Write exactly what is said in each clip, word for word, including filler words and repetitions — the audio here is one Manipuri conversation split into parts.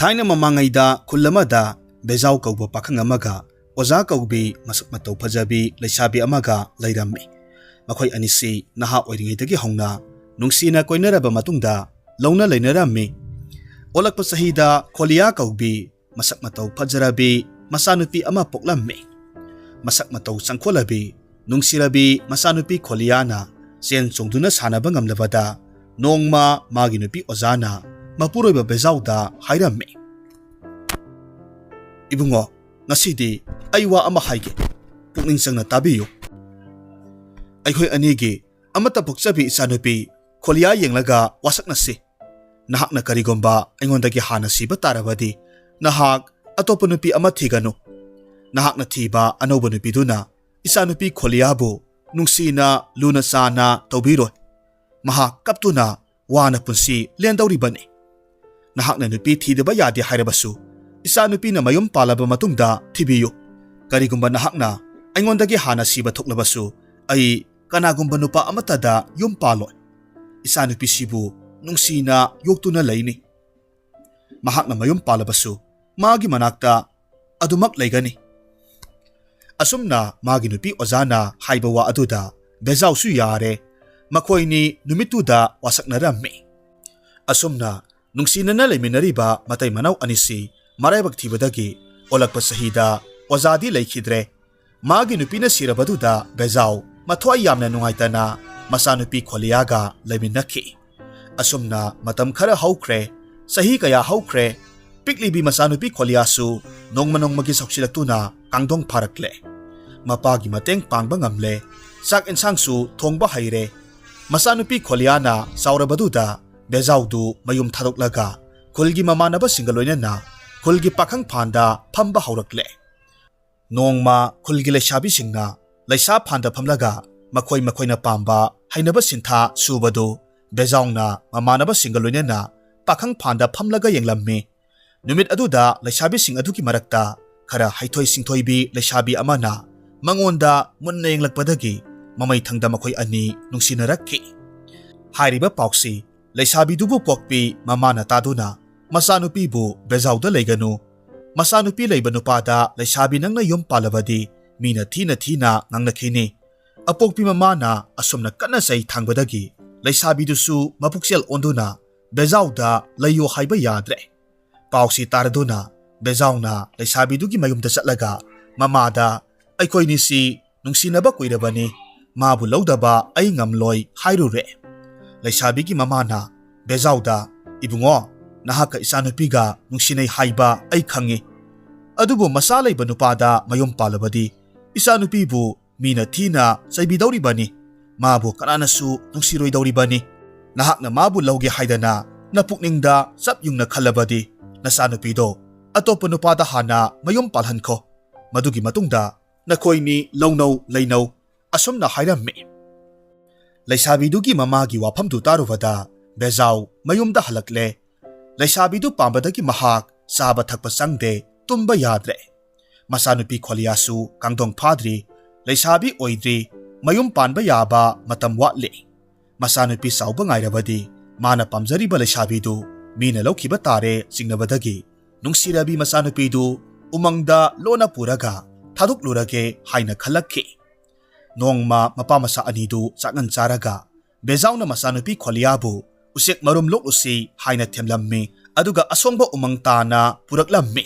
ꯊꯥꯏꯅ ꯃꯃꯥꯡꯉꯩꯗ ꯈꯨꯜ ꯑꯃꯗ ꯕꯦꯖꯥꯎ ꯀꯧꯕ ꯄꯥꯈꯪ ꯑꯃꯒ ꯑꯣꯖꯥ ꯀꯧꯕꯤ ꯃꯁꯛ ꯃꯇꯧ ꯐꯖꯕꯤ ꯂꯩꯁꯥꯕꯤ ꯑꯃꯒ ꯂꯩꯔꯝꯃꯤ꯫ ꯃꯈꯣꯏ ꯑꯅꯤꯁꯤ ꯅꯍꯥ ꯑꯣꯏꯔꯤꯉꯩꯗꯒꯤ ꯍꯧꯅ ꯅꯨꯡꯁꯤꯅ ꯀꯣꯏꯅꯔꯕ ꯃꯇꯨꯡꯗ ꯂꯧꯅ ꯂꯩꯅꯔꯝꯃꯤ꯫ ꯑꯣꯜꯂꯛꯄ ꯆꯍꯤꯗ ꯈꯣꯂꯤꯌꯥ ꯀꯧꯕꯤ ꯃꯁꯛ ꯃꯇꯧ ꯐꯖꯔꯕꯤ ꯃꯆꯥꯅꯨꯄꯤ ꯑꯃ ꯄꯣꯛꯂꯝꯃꯤ꯫ ꯃꯁꯛ ꯃꯇꯧ ꯆꯪꯈꯣꯜꯂꯕꯤ, ꯅꯨꯡꯁꯤꯔꯕꯤ ꯃꯆꯥꯅꯨꯄꯤ ꯈꯣꯂꯤꯌꯥꯅ ꯆꯦꯟ ꯆꯣꯡꯗꯨꯅ ꯁꯥꯟꯅꯕ ꯉꯝꯂꯕꯗ ꯅꯣꯡꯃ ꯃꯥꯒꯤ ꯅꯨꯄꯤ ꯑꯣꯖꯥꯅ ꯃꯄꯨꯔꯣꯏꯕ ꯕꯦꯖꯥꯎꯗ ꯍꯥꯏꯔꯝꯃꯤ, "ꯏꯕꯨꯡꯉꯣ, ꯉꯁꯤꯗꯤ ꯑꯩ ꯋꯥ ꯑꯃ ꯍꯥꯏꯒꯦ, ꯄꯨꯛꯅꯤꯡ ꯆꯪꯅ ꯇꯥꯕꯤꯌꯨ꯫ ꯑꯩꯈꯣꯏ ꯑꯅꯤꯒꯤ ꯑꯃꯠꯇ ꯄꯣꯛꯆꯕꯤ ꯏꯆꯥꯅꯨꯄꯤ ꯈꯣꯂꯤꯌꯥ ꯌꯦꯡꯂꯒ ꯋꯥꯁꯛꯅꯁꯤ꯫ ꯅꯍꯥꯛꯅ ꯀꯔꯤꯒꯨꯝꯕ ꯑꯩꯉꯣꯟꯗꯒꯤ ꯍꯥꯟꯅ ꯁꯤꯕ ꯇꯥꯔꯕꯗꯤ, ꯅꯍꯥꯛ ꯑꯇꯣꯞꯄ ꯅꯨꯄꯤ ꯑꯃ ꯊꯤꯒꯅꯨ꯫ ꯅꯍꯥꯛꯅ ꯊꯤꯕ ꯑꯅꯧꯕ ꯅꯨꯄꯤꯗꯨꯅ ꯏꯆꯥꯅꯨꯄꯤ ꯈꯣꯂꯤꯌꯥꯕꯨ ꯅꯨꯡꯁꯤꯅ ꯂꯨꯅ ꯆꯥꯟꯅ ꯇꯧꯕꯤꯔꯣꯏ꯫ ꯃꯍꯥꯛ ꯀꯞꯇꯨꯅ ꯋꯥꯅ ꯄꯨꯟꯁꯤ ꯂꯦꯟꯗꯧꯔꯤꯕꯅꯤ꯫ ꯅꯍꯥꯛꯅ ꯅꯨꯄꯤ ꯊꯤꯗꯕ ꯌꯥꯗꯦ ꯍꯥꯏꯔꯕꯁꯨ, ꯏꯆꯥꯅꯨꯄꯤꯅ ꯃꯌꯨꯝ ꯄꯥꯜꯂꯕ ꯃꯇꯨꯡꯗ ꯊꯤꯕꯤꯌꯨ꯫ ꯀꯔꯤꯒꯨꯝꯕ ꯅꯍꯥꯛꯅ ꯑꯩꯉꯣꯟꯗꯒꯤ ꯍꯥꯟꯅ ꯁꯤꯕ ꯊꯣꯛꯂꯕꯁꯨ, ꯑꯩ ꯀꯅꯥꯒꯨꯝꯕ ꯅꯨꯄꯥ ꯑꯃꯠꯇꯗ ꯌꯨꯝ ꯄꯥꯜꯂꯣꯏ꯫ ꯏꯆꯥꯅꯨꯄꯤꯁꯤꯕꯨ ꯅꯨꯡꯁꯤꯅ ꯌꯣꯛꯇꯨꯅ ꯂꯩꯅꯤ꯫ ꯃꯍꯥꯛꯅ ꯃꯌꯨꯝ ꯄꯥꯜꯂꯕꯁꯨ ꯃꯥꯒꯤ ꯃꯅꯥꯛꯇ ꯑꯗꯨꯃꯛ ꯂꯩꯒꯅꯤ꯫" ꯑꯁꯨꯝꯅ ꯃꯥꯒꯤ ꯅꯨꯄꯤ ꯑꯣꯖꯥꯅ ꯍꯥꯏꯕ ꯋꯥ ꯑꯗꯨꯗ ꯕꯦꯖꯥꯎꯁꯨ ꯌꯥꯔꯦ꯫ ꯃꯈꯣꯏꯅꯤ ꯅꯨꯃꯤꯠꯇꯨꯗ ꯋꯥꯁꯛꯅꯔꯝꯃꯤ꯫ ꯑꯁꯨꯝꯅ ꯅꯨꯡꯁꯤꯅꯅ ꯂꯩꯃꯤꯟꯅꯔꯤꯕ ꯃꯇꯩ ꯃꯅꯥꯎ ꯑꯅꯤꯁꯤ ꯃꯔꯥꯏꯕꯛ ꯊꯤꯕꯗꯒꯤ ꯑꯣꯜꯂꯛꯄ ꯆꯍꯤꯗ ꯑꯣꯖꯥꯗꯤ ꯂꯩꯈꯤꯗ꯭ꯔꯦ꯫ ꯃꯥꯒꯤ ꯅꯨꯄꯤꯅ ꯁꯤꯔꯕꯗꯨꯗ ꯕꯦꯖꯥꯎ ꯃꯊ꯭ꯋꯥꯏ ꯌꯥꯝꯅ ꯅꯨꯡꯉꯥꯏꯇꯅ ꯃꯆꯥꯅꯨꯄꯤ ꯈꯣꯂꯤꯌꯥꯒ ꯂꯩꯃꯤꯟꯅꯈꯤ꯫ ꯑꯁꯨꯝꯅ ꯃꯇꯝ ꯈꯔ ꯍꯧꯈ꯭ꯔꯦ꯫ ꯆꯍꯤ ꯀꯌꯥ ꯍꯧꯈ꯭ꯔꯦ꯫ ꯄꯤꯛꯂꯤꯕꯤ ꯃꯆꯥꯅꯨꯄꯤ ꯈꯣꯂꯤꯌꯥꯁꯨ ꯅꯣꯡꯃ ꯅꯣꯡꯃꯒꯤ ꯆꯥꯎꯁꯤꯜꯂꯛꯇꯨꯅ ꯀꯥꯡꯗꯣꯡ ꯐꯥꯔꯛꯂꯦ꯫ ꯃꯄꯥꯒꯤ ꯃꯇꯦꯡ ꯄꯥꯡꯕ ꯉꯝꯂꯦ꯫ ꯆꯥꯛ ꯏꯟꯁꯥꯡꯁꯨ ꯊꯣꯡꯕ ꯍꯩꯔꯦ꯫ ꯃꯆꯥꯅꯨꯄꯤ ꯈꯣꯂꯤꯌꯥꯅ ꯆꯥꯎꯔꯕꯗꯨꯗ ꯕꯦꯖꯥꯎꯗꯨ ꯃꯌꯨꯝ ꯊꯥꯗꯣꯛꯂꯒ ꯈꯨꯜꯒꯤ ꯃꯃꯥꯟꯅꯕꯁꯤꯡꯒ ꯂꯣꯏꯅꯅ ꯈꯨꯜꯒꯤ ꯄꯥꯈꯪ ꯐꯥꯟꯗ ꯐꯝꯕ ꯍꯧꯔꯛꯂꯦ꯫ ꯅꯣꯡꯃ ꯈꯨꯜꯒꯤ ꯂꯩꯁꯥꯕꯤꯁꯤꯡꯅ ꯂꯩꯁꯥ ꯐꯥꯟꯗ ꯐꯝꯂꯒ ꯃꯈꯣꯏ ꯃꯈꯣꯏꯅ ꯄꯥꯝꯕ ꯍꯩꯅꯕ ꯁꯤꯟꯊꯥ ꯁꯨꯕꯗꯨ ꯕꯦꯖꯥꯎꯅ ꯃꯃꯥꯟꯅꯕꯁꯤꯡꯒ ꯂꯣꯏꯅꯅ ꯄꯥꯈꯪ ꯐꯥꯟꯗ ꯐꯝꯂꯒ ꯌꯦꯡꯂꯝꯃꯤ꯫ ꯅꯨꯃꯤꯠ ꯑꯗꯨꯗ ꯂꯩꯁꯥꯕꯤꯁꯤꯡ ꯑꯗꯨꯒꯤ ꯃꯔꯛꯇ ꯈꯔ ꯍꯩꯊꯣꯏ ꯁꯤꯡꯊꯣꯏꯕꯤ ꯂꯩꯁꯥꯕꯤ ꯑꯃꯅ ꯃꯉꯣꯟꯗ ꯃꯨꯟꯅ ꯌꯦꯡꯂꯛꯄꯗꯒꯤ ꯃꯃꯩ ꯊꯪꯗ ꯃꯈꯣꯏ ꯑꯅꯤ ꯅꯨꯡꯁꯤꯅꯔꯛꯈꯤ꯫ ꯍꯥꯏꯔꯤꯕ ꯄꯥꯎꯁꯤ ꯂꯩꯁꯥꯕꯤꯗꯨꯕꯨ ꯄꯣꯛꯄꯤ ꯃꯃꯥꯅ ꯇꯥꯗꯨꯅ ꯃꯆꯥꯅꯨꯄꯤꯕꯨ ꯕꯦꯖꯥꯎꯗ ꯂꯩꯒꯅꯨ꯫ ꯃꯆꯥꯅꯨꯄꯤ ꯂꯩꯕ ꯅꯨꯄꯥꯗ ꯂꯩꯁꯥꯕꯤ ꯅꯪꯅ ꯌꯨꯝ ꯄꯥꯜꯂꯕꯗꯤ ꯃꯤꯅ ꯊꯤꯅ ꯊꯤꯅ ꯉꯥꯡꯅꯈꯤꯅꯤ꯫ ꯑꯄꯣꯛꯄꯤ ꯃꯃꯥꯅ ꯑꯁꯨꯝꯅ ꯀꯟꯅ ꯆꯩ ꯊꯥꯡꯕꯗꯒꯤ ꯂꯩꯁꯥꯕꯤꯗꯨꯁꯨ ꯃꯄꯨꯛꯆꯦꯜ ꯑꯣꯟꯗꯨꯅ ꯕꯦꯖꯥꯎꯗ ꯂꯩꯌꯨ ꯍꯥꯏꯕ ꯌꯥꯗ꯭ꯔꯦ꯫ ꯄꯥꯎꯁꯤ ꯇꯥꯔꯗꯨꯅ ꯕꯦꯖꯥꯎꯅ ꯂꯩꯁꯥꯕꯤꯗꯨꯒꯤ ꯃꯌꯨꯝꯗ ꯆꯠꯂꯒ ꯃꯃꯥꯗ "ꯑꯩꯈꯣꯏꯅꯤꯁꯤ ꯅꯨꯡꯁꯤꯅꯕ ꯀꯨꯏꯔꯕꯅꯤ, ꯃꯥꯕꯨ ꯂꯧꯗꯕ ꯑꯩ ꯉꯝꯂꯣꯏ" ꯍꯥꯏꯔꯨꯔꯦ꯫ ꯂꯩꯁꯥꯕꯤꯒꯤ ꯃꯃꯥꯅ ꯕꯦꯖꯥꯎꯗ, "ꯏꯕꯨꯡꯉꯣ, ꯅꯍꯥꯛꯀ ꯏꯆꯥꯅꯨꯄꯤꯒ ꯅꯨꯡꯁꯤꯅꯩ ꯍꯥꯏꯕ ꯑꯩ ꯈꯪꯉꯤ꯫ ꯑꯗꯨꯕꯨ ꯃꯆꯥ ꯂꯩꯕ ꯅꯨꯄꯥꯗ ꯃꯌꯨꯝ ꯄꯥꯜꯂꯕꯗꯤ ꯏꯆꯥꯅꯨꯄꯤꯕꯨ ꯃꯤꯅ ꯊꯤꯅ ꯆꯩꯕꯤꯗꯧꯔꯤꯕꯅꯤ꯫ ꯃꯥꯕꯨ ꯀꯅꯥꯅꯁꯨ ꯅꯨꯡꯁꯤꯔꯣꯏꯗꯧꯔꯤꯕꯅꯤ꯫ ꯅꯍꯥꯛꯅ ꯃꯥꯕꯨ ꯂꯧꯒꯦ ꯍꯥꯏꯗꯅ ꯅꯄꯨꯛꯅꯤꯡꯗ ꯆꯞ ꯌꯨꯡꯅ ꯈꯜꯂꯕꯗꯤ ꯅꯆꯥꯅꯨꯄꯤꯗꯣ ꯑꯇꯣꯞꯄ ꯅꯨꯄꯥꯗ ꯍꯥꯟꯅ ꯃꯌꯨꯝ ꯄꯥꯜꯍꯟꯈꯣ꯫ ꯃꯗꯨꯒꯤ ꯃꯇꯨꯡꯗ ꯅꯈꯣꯏꯅꯤ ꯂꯧꯅꯧ ꯂꯩꯅꯧ" ꯑꯁꯨꯝꯅ ꯍꯥꯏꯔꯝꯃꯤ꯫ ꯂꯩꯁꯥꯕꯤꯗꯨꯒꯤ ꯃꯃꯥꯒꯤ ꯋꯥꯐꯝꯗꯨ ꯇꯥꯔꯨꯕꯗ ꯕꯦꯖꯥꯎ ꯃꯌꯨꯝꯗ ꯍꯜꯂꯛꯂꯦ꯫ ꯂꯩꯁꯥꯕꯤꯗꯨ ꯄꯥꯝꯕꯗꯒꯤ ꯃꯍꯥꯛ ꯆꯥꯕ ꯊꯛꯄ ꯆꯪꯗꯦ, ꯇꯨꯝꯕ ꯌꯥꯗ꯭ꯔꯦ꯫ ꯃꯆꯥꯅꯨꯄꯤ ꯈꯣꯂꯤꯌꯥꯁꯨ ꯀꯥꯡꯗꯣꯡ ꯐꯥꯗ꯭ꯔꯤ, ꯂꯩꯁꯥꯕꯤ ꯑꯣꯏꯗ꯭ꯔꯤ, ꯃꯌꯨꯝ ꯄꯥꯟꯕ ꯌꯥꯕ ꯃꯇꯝ ꯋꯥꯠꯂꯤ꯫ ꯃꯆꯥꯅꯨꯄꯤ ꯆꯥꯎꯕ ꯉꯥꯏꯔꯕꯗꯤ ꯃꯥꯅ ꯄꯥꯝꯖꯔꯤꯕ ꯂꯩꯁꯥꯕꯤꯗꯨ ꯃꯤꯅ ꯂꯧꯈꯤꯕ ꯇꯥꯔꯦ ꯆꯤꯡꯅꯕꯗꯒꯤ ꯅꯨꯡꯁꯤꯔꯕꯤ ꯃꯆꯥꯅꯨꯄꯤꯗꯨ ꯎꯃꯪꯗ ꯂꯣꯟꯅ ꯄꯨꯔꯒ ꯊꯥꯗꯣꯛꯂꯨꯔꯒꯦ ꯍꯥꯏꯅ ꯈꯜꯂꯛꯈꯤ꯫ ꯅꯣꯡꯃ ꯃꯄꯥ ꯃꯆꯥ ꯑꯅꯤꯗꯨ ꯆꯥꯛꯉꯟ ꯆꯥꯔꯒ ꯕꯦꯖꯥꯎꯅ ꯃꯆꯥꯅꯨꯄꯤ ꯈꯣꯂꯤꯌꯥꯕꯨ ꯎꯆꯦꯛ ꯃꯔꯨꯝ ꯂꯣꯛꯂꯨꯁꯤ ꯍꯥꯏꯅ ꯊꯦꯝꯂꯝꯃꯤ꯫ ꯑꯗꯨꯒ ꯑꯁꯣꯡꯕ ꯎꯃꯪ ꯇꯥꯅ ꯄꯨꯔꯛꯂꯝꯃꯤ꯫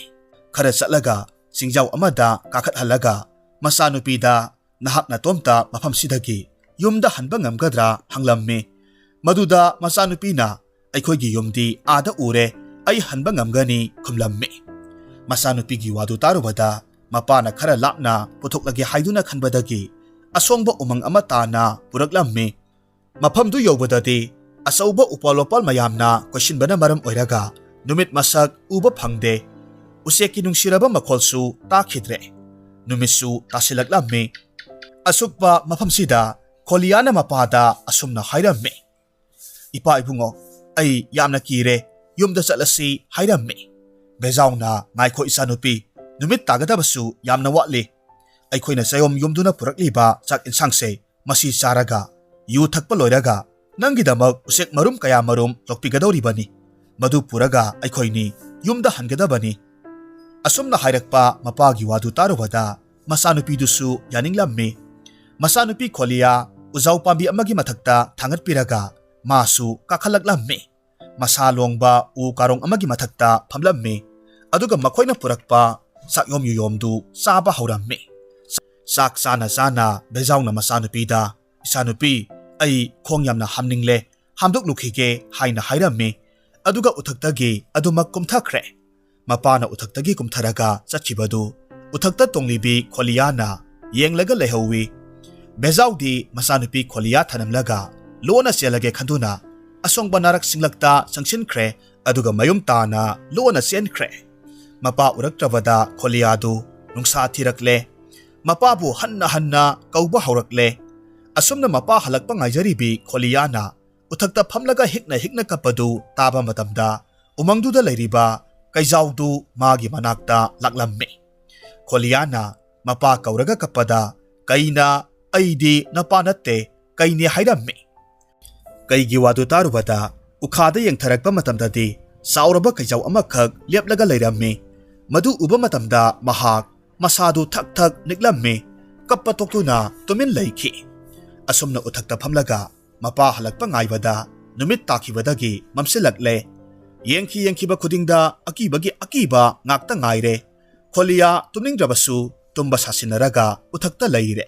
ꯈꯔ ꯆꯠꯂꯒ ꯆꯤꯡꯖꯥꯎ ꯑꯃꯗ ꯀꯥꯈꯠꯍꯜꯂꯒ ꯃꯆꯥꯅꯨꯄꯤꯗ "ꯅꯍꯥꯛ ꯅꯇꯣꯝꯇ ꯃꯐꯝꯁꯤꯗꯒꯤ ꯌꯨꯝꯗ ꯍꯟꯕ ꯉꯝꯒꯗ꯭ꯔꯥ?" ꯍꯪꯂꯝꯃꯤ꯫ ꯃꯗꯨꯗ ꯃꯆꯥꯅꯨꯄꯤꯅ "ꯑꯩꯈꯣꯏꯒꯤ ꯌꯨꯝꯗꯤ ꯑꯥꯗ ꯎꯔꯦ, ꯑꯩ ꯍꯟꯕ ꯉꯝꯒꯅꯤ" ꯈꯨꯝꯂꯝꯃꯤ꯫ ꯃꯆꯥꯅꯨꯄꯤꯒꯤ ꯋꯥꯗꯨ ꯇꯥꯔꯨꯕꯗ ꯃꯄꯥꯅ ꯈꯔ ꯂꯥꯞꯅ ꯄꯨꯊꯣꯛꯂꯒꯦ ꯍꯥꯏꯗꯨꯅ ꯈꯟꯕꯗꯒꯤ ꯑꯁꯣꯡꯕ ꯎꯃꯪ ꯑꯃ ꯇꯥꯅ ꯄꯨꯔꯛꯂꯝꯃꯤ꯫ ꯃꯐꯝꯗꯨ ꯌꯧꯕꯗꯗꯤ ꯑꯆꯧꯕ ꯎꯄꯥꯜ ꯋꯥꯄꯥꯜ ꯃꯌꯥꯝꯅ ꯀꯣꯏꯁꯤꯟꯕꯅ ꯃꯔꯝ ꯑꯣꯏꯔꯒ ꯅꯨꯃꯤꯠ ꯃꯁꯛ ꯎꯕ ꯐꯪꯗꯦ꯫ ꯎꯆꯦꯛꯀꯤ ꯅꯨꯡꯁꯤꯔꯕ ꯃꯈꯣꯜꯁꯨ ꯇꯥꯈꯤꯗ꯭ꯔꯦ꯫ ꯅꯨꯃꯤꯠꯁꯨ ꯇꯥꯁꯤꯜꯂꯛꯂꯝꯃꯤ꯫ ꯑꯁꯨꯛꯄ ꯃꯐꯝꯁꯤꯗ ꯈꯣꯂꯤꯌꯥꯅ ꯃꯄꯥꯗ ꯑꯁꯨꯝꯅ ꯍꯥꯏꯔꯝꯃꯤ, "ꯏꯄꯥ ꯏꯕꯨꯡꯉꯣ, ꯑꯩ ꯌꯥꯝꯅ ꯀꯤꯔꯦ, ꯌꯨꯝꯗ ꯆꯠꯂꯁꯤ" ꯍꯥꯏꯔꯝꯃꯤ꯫ ꯕꯦꯖꯥꯎꯅ, "ꯉꯥꯏꯈꯣ ꯏꯆꯥꯅꯨꯄꯤ, ꯅꯨꯃꯤꯠ ꯇꯥꯒꯗꯕꯁꯨ ꯌꯥꯝꯅ ꯋꯥꯠꯂꯤ꯫ ꯑꯩꯈꯣꯏꯅ ꯆꯌꯣꯝ ꯌꯣꯝꯗꯨꯅ ꯄꯨꯔꯛꯂꯤꯕ ꯆꯥꯛ ꯏꯟꯁꯥꯡꯁꯦ ꯃꯁꯤ ꯆꯥꯔꯒ, ꯌꯨ ꯊꯛꯄ ꯂꯣꯏꯔꯒ ꯅꯪꯒꯤꯗꯃꯛ ꯎꯆꯦꯛ ꯃꯔꯨꯝ ꯀꯌꯥ ꯃꯔꯨꯝ ꯂꯣꯛꯄꯤꯒꯗꯧꯔꯤꯕꯅꯤ꯫ ꯃꯗꯨ ꯄꯨꯔꯒ ꯑꯩꯈꯣꯏꯅꯤ ꯌꯨꯝꯗ ꯍꯟꯒꯗꯕꯅꯤ꯫ ꯑꯁꯨꯝꯅ ꯍꯥꯏꯔꯛꯄ ꯃꯄꯥꯒꯤ ꯋꯥꯗꯨ ꯇꯥꯔꯨꯕꯗ ꯃꯆꯥꯅꯨꯄꯤꯗꯨꯁꯨ ꯌꯥꯅꯤꯡꯂꯝꯃꯤ꯫ ꯃꯆꯥꯅꯨꯄꯤ ꯈꯣꯂꯤꯌꯥ ꯎꯖꯥꯎ ꯄꯥꯝꯕꯤ ꯑꯃꯒꯤ ꯃꯊꯛꯇ ꯊꯥꯡꯒꯠꯄꯤꯔꯒ ꯃꯥꯁꯨ ꯀꯥꯈꯠꯂꯛꯂꯝꯃꯤ꯫ ꯃꯁꯥ ꯂꯣꯡꯕ ꯎ ꯀꯥꯔꯣꯡ ꯑꯃꯒꯤ ꯃꯊꯛꯇ ꯐꯝꯂꯝꯃꯤ꯫ ꯑꯗꯨꯒ ꯃꯈꯣꯏꯅ ꯄꯨꯔꯛꯄ ꯆꯥꯛꯌꯣꯝ ꯌꯨꯌꯣꯝꯗꯨ ꯆꯥꯕ ꯍꯧꯔꯝꯃꯤ꯫ ꯆꯥꯛ ꯆꯥꯅ ꯆꯥꯅ ꯕꯦꯖꯥꯎꯅ ꯃꯆꯥꯅꯨꯄꯤꯗ, "ꯏꯆꯥꯅꯨꯄꯤ, ꯑꯩ ꯈꯣꯡ ꯌꯥꯝꯅ ꯍꯥꯝꯅꯤꯡꯂꯦ, ꯍꯥꯝꯗꯣꯛꯂꯨꯈꯤꯒꯦ" ꯍꯥꯏꯅ ꯍꯥꯏꯔꯝꯃꯤ꯫ ꯑꯗꯨꯒ ꯎꯊꯛꯇꯒꯤ ꯑꯗꯨꯃꯛ ꯀꯨꯝꯊꯈ꯭ꯔꯦ꯫ ꯃꯄꯥꯅ ꯎꯊꯛꯇꯒꯤ ꯀꯨꯝꯊꯔꯒ ꯆꯠꯈꯤꯕꯗꯨ ꯎꯊꯛꯇ ꯇꯣꯡꯂꯤꯕꯤ ꯈꯣꯂꯤꯌꯥꯅ ꯌꯦꯡꯂꯒ ꯂꯩꯍꯧꯋꯤ꯫ ꯕꯦꯖꯥꯎꯗꯤ ꯃꯆꯥꯅꯨꯄꯤ ꯈꯣꯂꯤꯌꯥ ꯊꯅꯝꯂꯒ ꯂꯣꯟꯅ ꯆꯦꯜꯂꯒꯦ ꯈꯟꯗꯨꯅ ꯑꯁꯣꯡꯕ ꯅꯥꯔꯛ ꯁꯤꯡꯂꯛꯇ ꯆꯪꯁꯤꯟꯈ꯭ꯔꯦ꯫ ꯑꯗꯨꯒ ꯃꯌꯨꯝ ꯇꯥꯅ ꯂꯣꯟꯅ ꯆꯦꯟꯈ꯭ꯔꯦ꯫ ꯃꯄꯥ ꯎꯔꯛꯇ꯭ꯔꯕꯗ ꯈꯣꯂꯤꯌꯥꯗꯨ ꯅꯨꯡꯁꯥ ꯊꯤꯔꯛꯂꯦ꯫ ꯃꯄꯥꯕꯨ ꯍꯟꯅ ꯍꯟꯅ ꯀꯧꯕ ꯍꯧꯔꯛꯂꯦ꯫ ꯑꯁꯨꯝꯅ ꯃꯄꯥ ꯍꯜꯂꯛꯄ ꯉꯥꯏꯖꯔꯤꯕꯤ ꯈꯣꯂꯤꯌꯥꯅ ꯎꯊꯛꯇ ꯐꯝꯂꯒ ꯍꯤꯛꯅ ꯍꯤꯛꯅ ꯀꯞꯄꯗꯨ ꯇꯥꯕ ꯃꯇꯝꯗ ꯎꯃꯪꯗꯨꯗ ꯂꯩꯔꯤꯕ ꯀꯩꯖꯥꯎꯗꯨ ꯃꯥꯒꯤ ꯃꯅꯥꯛꯇ ꯂꯥꯛꯂꯝꯃꯤ꯫ ꯈꯣꯂꯤꯌꯥꯅ ꯃꯄꯥ ꯀꯧꯔꯒ ꯀꯞꯄꯗ, "ꯀꯩꯅ? ꯑꯩꯗꯤ ꯅꯄꯥ ꯅꯠꯇꯦ, ꯀꯩꯅꯦ?" ꯍꯥꯏꯔꯝꯃꯤ꯫ ꯀꯩꯒꯤ ꯋꯥꯗꯨ ꯇꯥꯔꯨꯕꯗ ꯎꯈꯥꯗ ꯌꯦꯡꯊꯔꯛꯄ ꯃꯇꯝꯗꯗꯤ ꯆꯥꯎꯔꯕ ꯀꯩꯖꯥꯎ ꯑꯃꯈꯛ ꯂꯦꯞꯂꯒ ꯂꯩꯔꯝꯃꯤ꯫ ꯃꯗꯨ ꯎꯕ ꯃꯇꯝꯗ ꯃꯍꯥꯛ ꯃꯁꯥꯗꯨ ꯊꯛ ꯊꯛ ꯅꯤꯛꯂꯝꯃꯤ꯫ ꯀꯞꯄ ꯇꯣꯛꯇꯨꯅ ꯇꯨꯃꯤꯟ ꯂꯩꯈꯤ꯫ ꯑꯁꯨꯝꯅ ꯎꯊꯛꯇ ꯐꯝꯂꯒ ꯃꯄꯥ ꯍꯜꯂꯛꯄ ꯉꯥꯏꯕꯗ ꯅꯨꯃꯤꯠ ꯇꯥꯈꯤꯕꯗꯒꯤ ꯃꯝꯁꯤꯜꯂꯛꯂꯦ꯫ ꯌꯦꯡꯈꯤ ꯌꯦꯡꯈꯤꯕ ꯈꯨꯗꯤꯡꯗ ꯑꯀꯤꯕꯒꯤ ꯑꯀꯤꯕ ꯉꯥꯛꯇ ꯉꯥꯏꯔꯦ꯫ ꯈꯣꯂꯤꯌꯥ ꯇꯨꯝꯅꯤꯡꯗ꯭ꯔꯕꯁꯨ ꯇꯨꯝꯕ ꯁꯥꯁꯤꯟꯅꯔꯒ ꯎꯊꯛꯇ ꯂꯩꯔꯦ꯫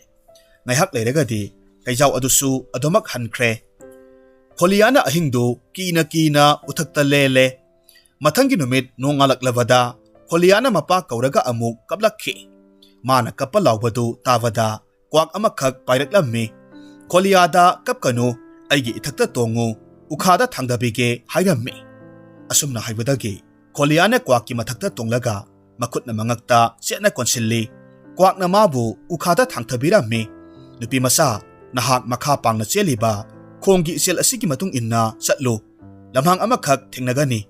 ꯉꯥꯏꯍꯥꯛ ꯂꯩꯔꯒꯗꯤ ꯀꯩꯖꯥꯎ ꯑꯗꯨꯁꯨ ꯑꯗꯨꯃꯛ ꯍꯟꯈ꯭ꯔꯦ꯫ ꯈꯣꯂꯤꯌꯥꯅ ꯑꯍꯤꯡꯗꯨ ꯀꯤꯅ ꯀꯤꯅ ꯎꯊꯛꯇ ꯂꯦꯜꯂꯦ꯫ ꯃꯊꯪꯒꯤ ꯅꯨꯃꯤꯠ ꯅꯣꯡꯉꯥꯜꯂꯛꯂꯕꯗ ꯈꯣꯂꯤꯌꯥꯅ ꯃꯄꯥ ꯀꯧꯔꯒ ꯑꯃꯨꯛ ꯀꯞꯂꯛꯈꯤ꯫ ꯃꯥꯅ ꯀꯞꯄ ꯂꯥꯎꯕꯗꯨ ꯇꯥꯕꯗ ꯀ꯭ꯋꯥꯛ ꯑꯃꯈꯛ ꯄꯥꯏꯔꯛꯂꯝꯃꯤ꯫ ꯈꯣꯂꯤꯌꯥꯗ, "ꯀꯞꯀꯅꯨ, ꯑꯩꯒꯤ ꯏꯊꯛꯇ ꯇꯣꯡꯉꯨ, ꯎꯈꯥꯗ ꯊꯥꯡꯗꯕꯤꯒꯦ" ꯍꯥꯏꯔꯝꯃꯤ꯫ ꯑꯁꯨꯝꯅ ꯍꯥꯏꯕꯗꯒꯤ ꯈꯣꯂꯤꯌꯥꯅ ꯀ꯭ꯋꯥꯛꯀꯤ ꯃꯊꯛꯇ ꯇꯣꯡꯂꯒ ꯃꯈꯨꯠꯅ ꯃꯉꯛꯇ ꯆꯦꯠꯅ ꯀꯣꯟꯁꯤꯜꯂꯤ꯫ ꯀ꯭ꯋꯥꯛꯅ ꯃꯥꯕꯨ ꯎꯈꯥꯗ ꯊꯥꯡꯊꯕꯤꯔꯝꯃꯤ꯫ "ꯅꯨꯄꯤ ꯃꯆꯥ, ꯅꯍꯥꯛ ꯃꯈꯥ ꯄꯥꯡꯅ ꯆꯦꯜꯂꯤꯕ ꯈꯣꯡꯒꯤ ꯏꯆꯦꯜ ꯑꯁꯤꯒꯤ ꯃꯇꯨꯡ ꯏꯟꯅ ꯆꯠꯂꯨ꯫ ꯂꯝꯍꯥꯡ ꯑꯃꯈꯛ ꯊꯦꯡꯅꯒꯅꯤ꯫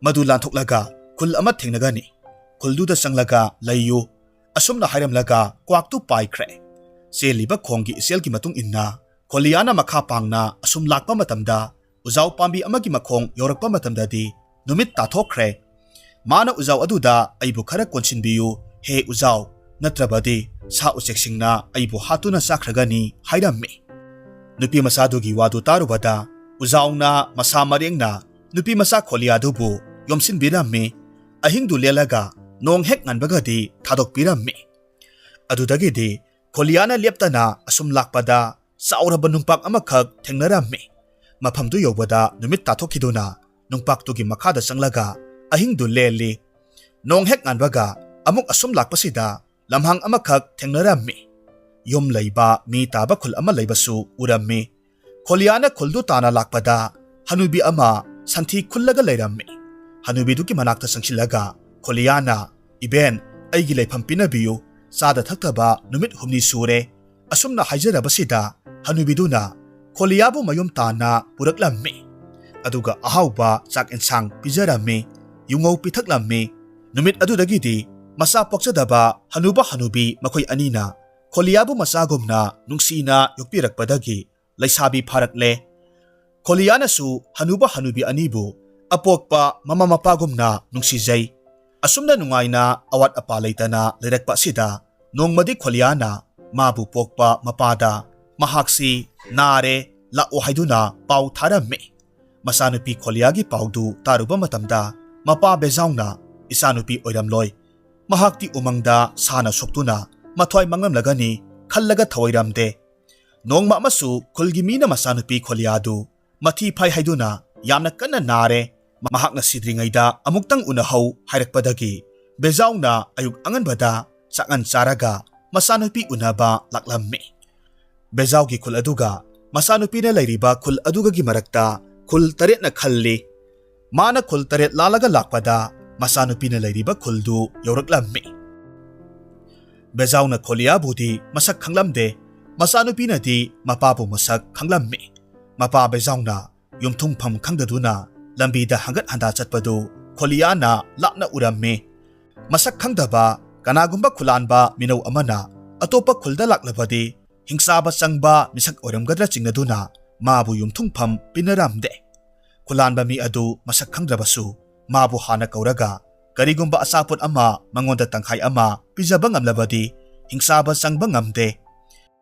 ꯃꯗꯨ ꯂꯥꯟꯊꯣꯛꯂꯒ ꯈꯨꯜ ꯑꯃ ꯊꯦꯡꯅꯒꯅꯤ꯫ ꯈꯨꯜꯗꯨꯗ ꯆꯪꯂꯒ ꯂꯩꯌꯨ꯫ ꯑꯁꯨꯝꯅ ꯍꯥꯏꯔꯝꯂꯒ ꯀ꯭ꯋꯥꯛꯇꯨ ꯄꯥꯏꯈ꯭ꯔꯦ꯫ ꯆꯦꯜꯂꯤꯕ ꯈꯣꯡꯒꯤ ꯏꯆꯦꯜꯒꯤ ꯃꯇꯨꯡ ꯏꯟꯅ ꯈꯣꯂꯤꯌꯥꯅ ꯃꯈꯥ ꯄꯥꯡꯅ ꯑꯁꯨꯝ ꯂꯥꯛꯄ ꯃꯇꯝꯗ, ꯎꯖꯥꯎ ꯄꯥꯝꯕꯤ ꯑꯃꯒꯤ ꯃꯈꯣꯡ ꯌꯧꯔꯛꯄ ꯃꯇꯝꯗꯗꯤ, ꯅꯨꯃꯤꯠ ꯇꯥꯊꯣꯛꯈ꯭ꯔꯦ꯫ ꯃꯥꯅ ꯎꯖꯥꯎ ꯑꯗꯨꯗ "ꯑꯩꯕꯨ ꯈꯔ ꯀꯣꯟꯁꯤꯟꯕꯤꯌꯨ, ꯍꯦ ꯎꯖꯥꯎ, ꯅꯠꯇ꯭ꯔꯕꯗꯤ ꯁꯥ ꯎꯆꯦꯛꯁꯤꯡꯅ ꯑꯩꯕꯨ ꯍꯥꯠꯇꯨꯅ ꯆꯥꯈ꯭ꯔꯒꯅꯤ" ꯍꯥꯏꯔꯝꯃꯤ꯫ ꯅꯨꯄꯤ ꯃꯆꯥꯗꯨꯒꯤ ꯋꯥꯗꯨ ꯇꯥꯔꯨꯕꯗ ꯎꯖꯥꯎꯅ ꯃꯁꯥ ꯃꯔꯦꯡꯅ ꯅꯨꯄꯤ ꯃꯆꯥ ꯈꯣꯂꯤꯌꯥꯗꯨꯕꯨ ꯌꯣꯝꯁꯤꯟꯕꯤꯔꯝꯃꯤ꯫ ꯑꯍꯤꯡꯗꯨ ꯂꯦꯜꯂꯒ ꯅꯣꯡ ꯍꯦꯛ ꯉꯥꯟꯕꯒꯗꯤ ꯊꯥꯗꯣꯛꯄꯤꯔꯝꯃꯤ꯫ ꯑꯗꯨꯗꯒꯤꯗꯤ ꯈꯣꯂꯤꯌꯥꯅ ꯂꯦꯞꯇꯅ ꯑꯁꯨꯝ ꯂꯥꯛꯄꯗ ꯆꯥꯎꯔꯕ ꯅꯨꯡꯄꯥꯛ ꯑꯃꯈꯛ ꯊꯦꯡꯅꯔꯝꯃꯤ꯫ ꯃꯐꯝꯗꯨ ꯌꯧꯕꯗ ꯅꯨꯃꯤꯠ ꯇꯥꯊꯣꯛꯈꯤꯗꯨꯅ ꯅꯨꯡꯄꯥꯛꯇꯨꯒꯤ ꯃꯈꯥꯗ ꯆꯪꯂꯒ ꯑꯍꯤꯡꯗꯨ ꯂꯦꯜꯂꯤ꯫ ꯅꯣꯡ ꯍꯦꯛ ꯉꯥꯟꯕꯒ ꯑꯃꯨꯛ ꯑꯁꯨꯝ ꯂꯥꯛꯄꯁꯤꯗ ꯂꯝꯍꯥꯡ ꯑꯃꯈꯛ ꯊꯦꯡꯅꯔꯝꯃꯤ꯫ ꯌꯨꯝ ꯂꯩꯕ ꯃꯤ ꯇꯥꯕ ꯈꯨꯜ ꯑꯃ ꯂꯩꯕꯁꯨ ꯎꯔꯝꯃꯤ꯫ ꯈꯣꯂꯤꯌꯥꯅ ꯈꯨꯜꯗꯨ ꯇꯥꯅ ꯂꯥꯛꯄꯗ ꯍꯅꯨꯕꯤ ꯑꯃ ꯁꯟꯊꯤ ꯈꯨꯜꯂꯒ ꯂꯩꯔꯝꯃꯤ꯫ ꯍꯅꯨꯕꯤꯗꯨꯒꯤ ꯃꯅꯥꯛꯇ ꯆꯪꯁꯤꯜꯂꯒ ꯈꯣꯂꯤꯌꯥꯅ, "ꯏꯕꯦꯟ, ꯑꯩꯒꯤ ꯂꯩꯐꯝ ꯄꯤꯅꯕꯤꯌꯨ, ꯆꯥꯗ ꯊꯛꯇꯕ ꯅꯨꯃꯤꯠ ꯍꯨꯝꯅꯤ ꯁꯨꯔꯦ"꯫ ꯑꯁꯨꯝꯅ ꯍꯥꯏꯖꯔꯕꯁꯤꯗ ꯍꯅꯨꯕꯤꯗꯨꯅ ꯈꯣꯂꯤꯌꯥꯕꯨ ꯃꯌꯨꯝ ꯇꯥꯅ ꯄꯨꯔꯛꯂꯝꯃꯤ꯫ ꯑꯗꯨꯒ ꯑꯍꯥꯎꯕ ꯆꯥꯛ ꯏꯟꯁꯥꯡ ꯄꯤꯖꯔꯝꯃꯤ, ꯌꯨꯉꯧ ꯄꯤꯊꯛꯂꯝꯃꯤ꯫ ꯅꯨꯃꯤꯠ ꯑꯗꯨꯗꯒꯤꯗꯤ ꯃꯆꯥ ꯄꯣꯛꯆꯗꯕ ꯍꯅꯨꯕ ꯍꯅꯨꯕꯤ ꯃꯈꯣꯏ ꯑꯅꯤꯅ ꯈꯣꯂꯤꯌꯥꯕꯨ ꯃꯆꯥꯒꯨꯝꯅ ꯅꯨꯡꯁꯤꯅ ꯌꯣꯛꯄꯤꯔꯛꯄꯗꯒꯤ ꯂꯩꯁꯥꯕꯤ ꯐꯥꯔꯛꯂꯦ꯫ ꯈꯣꯂꯤꯌꯥꯅꯁꯨ ꯍꯅꯨꯕ ꯍꯅꯨꯕꯤ ꯑꯅꯤꯕꯨ ꯑꯄꯣꯛꯄ ꯃꯃꯥ ꯃꯄꯥꯒꯨꯝꯅ ꯅꯨꯡꯁꯤꯖꯩ꯫ ꯑꯁꯨꯝꯅ ꯅꯨꯡꯉꯥꯏꯅ ꯑꯋꯥꯠ ꯑꯄꯥ ꯂꯩꯇꯅ ꯂꯩꯔꯛꯄ ꯑꯁꯤꯗ ꯅꯣꯡꯃꯗꯤ ꯈꯣꯂꯤꯌꯥꯅ ꯃꯥꯕꯨ ꯄꯣꯛꯄ ꯃꯄꯥꯗ ꯃꯍꯥꯛꯁꯤ ꯅꯥꯔꯦ, ꯂꯥꯛꯑꯣ ꯍꯥꯏꯗꯨꯅ ꯄꯥꯎ ꯊꯥꯔꯝꯃꯤ꯫ ꯃꯆꯥꯅꯨꯄꯤ ꯈꯣꯂꯤꯌꯥꯒꯤ ꯄꯥꯎꯗꯨ ꯇꯥꯔꯨꯕ ꯃꯇꯝꯗ ꯃꯄꯥ ꯕꯦꯖꯥꯎꯅ ꯏꯆꯥꯅꯨꯄꯤ ꯑꯣꯏꯔꯝꯂꯣꯏ, ꯃꯍꯥꯛꯇꯤ ꯎꯃꯪꯗ ꯁꯥꯅ ꯁꯣꯛꯇꯨꯅ ꯃꯊ꯭ꯋꯥꯏ ꯃꯥꯡꯂꯝꯂꯒꯅꯤ ꯈꯜꯂꯒ ꯊꯧꯑꯣꯏꯔꯝꯗꯦ꯫ ꯅꯣꯡꯃ ꯑꯃꯁꯨ ꯈꯨꯜꯒꯤ ꯃꯤꯅ ꯃꯆꯥꯅꯨꯄꯤ ꯈꯣꯂꯤꯌꯥꯗꯨ ꯃꯊꯤ ꯐꯥꯏ ꯍꯥꯏꯗꯨꯅ ꯌꯥꯝꯅ ꯀꯟꯅ ꯅꯥꯔꯦ, ꯃꯍꯥꯛꯅ ꯁꯤꯗ꯭ꯔꯤꯉꯩꯗ ꯑꯃꯨꯛꯇꯪ ꯎꯅꯍꯧ ꯍꯥꯏꯔꯛꯄꯗꯒꯤ ꯕꯦꯖꯥꯎꯅ ꯑꯌꯨꯛ ꯑꯉꯟꯕꯗ ꯆꯥꯛꯉꯟ ꯆꯥꯔꯒ ꯃꯆꯥꯅꯨꯄꯤ ꯎꯅꯕ ꯂꯥꯛꯂꯝꯃꯤ꯫ ꯕꯦꯖꯥꯎꯒꯤ ꯈꯨꯜ ꯑꯗꯨꯒ ꯃꯆꯥꯅꯨꯄꯤꯅ ꯂꯩꯔꯤꯕ ꯈꯨꯜ ꯑꯗꯨꯒꯒꯤ ꯃꯔꯛꯇ ꯈꯨꯜ ꯇꯔꯦꯠꯅ ꯈꯜꯂꯤ꯫ ꯃꯥꯅ ꯈꯨꯜ ꯇꯔꯦꯠ ꯂꯥꯜꯂꯒ ꯂꯥꯛꯄꯗ ꯃꯆꯥꯅꯨꯄꯤꯅ ꯂꯩꯔꯤꯕ ꯈꯨꯜꯗꯨ ꯌꯧꯔꯛꯂꯝꯃꯤ꯫ ꯕꯦꯖꯥꯎꯅ ꯈꯣꯂꯤꯌꯥꯕꯨꯗꯤ ꯃꯁꯛ ꯈꯪꯂꯝꯗꯦ, ꯃꯆꯥꯅꯨꯄꯤꯅꯗꯤ ꯃꯄꯥꯕꯨ ꯃꯁꯛ ꯈꯪꯂꯝꯃꯤ꯫ ꯃꯄꯥ ꯕꯦꯖꯥꯎꯅ ꯌꯨꯝꯊꯨꯡꯐꯝ ꯈꯪꯗꯗꯨꯅ ꯂꯝꯕꯤꯗ ꯍꯪꯒꯠ ꯍꯟꯗꯥ ꯆꯠꯄꯗꯨ ꯈꯣꯂꯤꯌꯥꯅ ꯂꯥꯞꯅ ꯎꯔꯝꯃꯤ꯫ ꯃꯁꯛ ꯈꯪꯗꯕ ꯀꯅꯥꯒꯨꯝꯕ ꯈꯨꯂꯥꯟꯕ ꯃꯤꯅꯧ ꯑꯃꯅ ꯑꯇꯣꯞꯄ ꯈꯨꯜꯗ ꯂꯥꯛꯂꯕꯗꯤ ꯍꯤꯡꯆꯥꯕ ꯆꯪꯕ ꯃꯤꯁꯛ ꯑꯣꯏꯔꯝꯒꯗ꯭ꯔꯥ ꯆꯤꯡꯅꯗꯨꯅ ꯃꯥꯕꯨ ꯌꯨꯝꯊꯨꯡꯐꯝ ꯄꯤꯅꯔꯝꯗꯦ꯫ ꯈꯨꯂꯥꯟꯕ ꯃꯤ ꯑꯗꯨ ꯃꯁꯛ ꯈꯪꯗ꯭ꯔꯕꯁꯨ ꯃꯥꯕꯨ ꯍꯥꯟꯅ ꯀꯧꯔꯒ ꯀꯔꯤꯒꯨꯝꯕ ꯑꯆꯥꯄꯣꯠ ꯑꯃ ꯃꯉꯣꯟꯗ ꯇꯪꯈꯥꯏ ꯑꯃ ꯄꯤꯖꯕ ꯉꯝꯂꯕꯗꯤ ꯍꯤꯡꯆꯥꯕ ꯆꯪꯕ ꯉꯝꯗꯦ꯫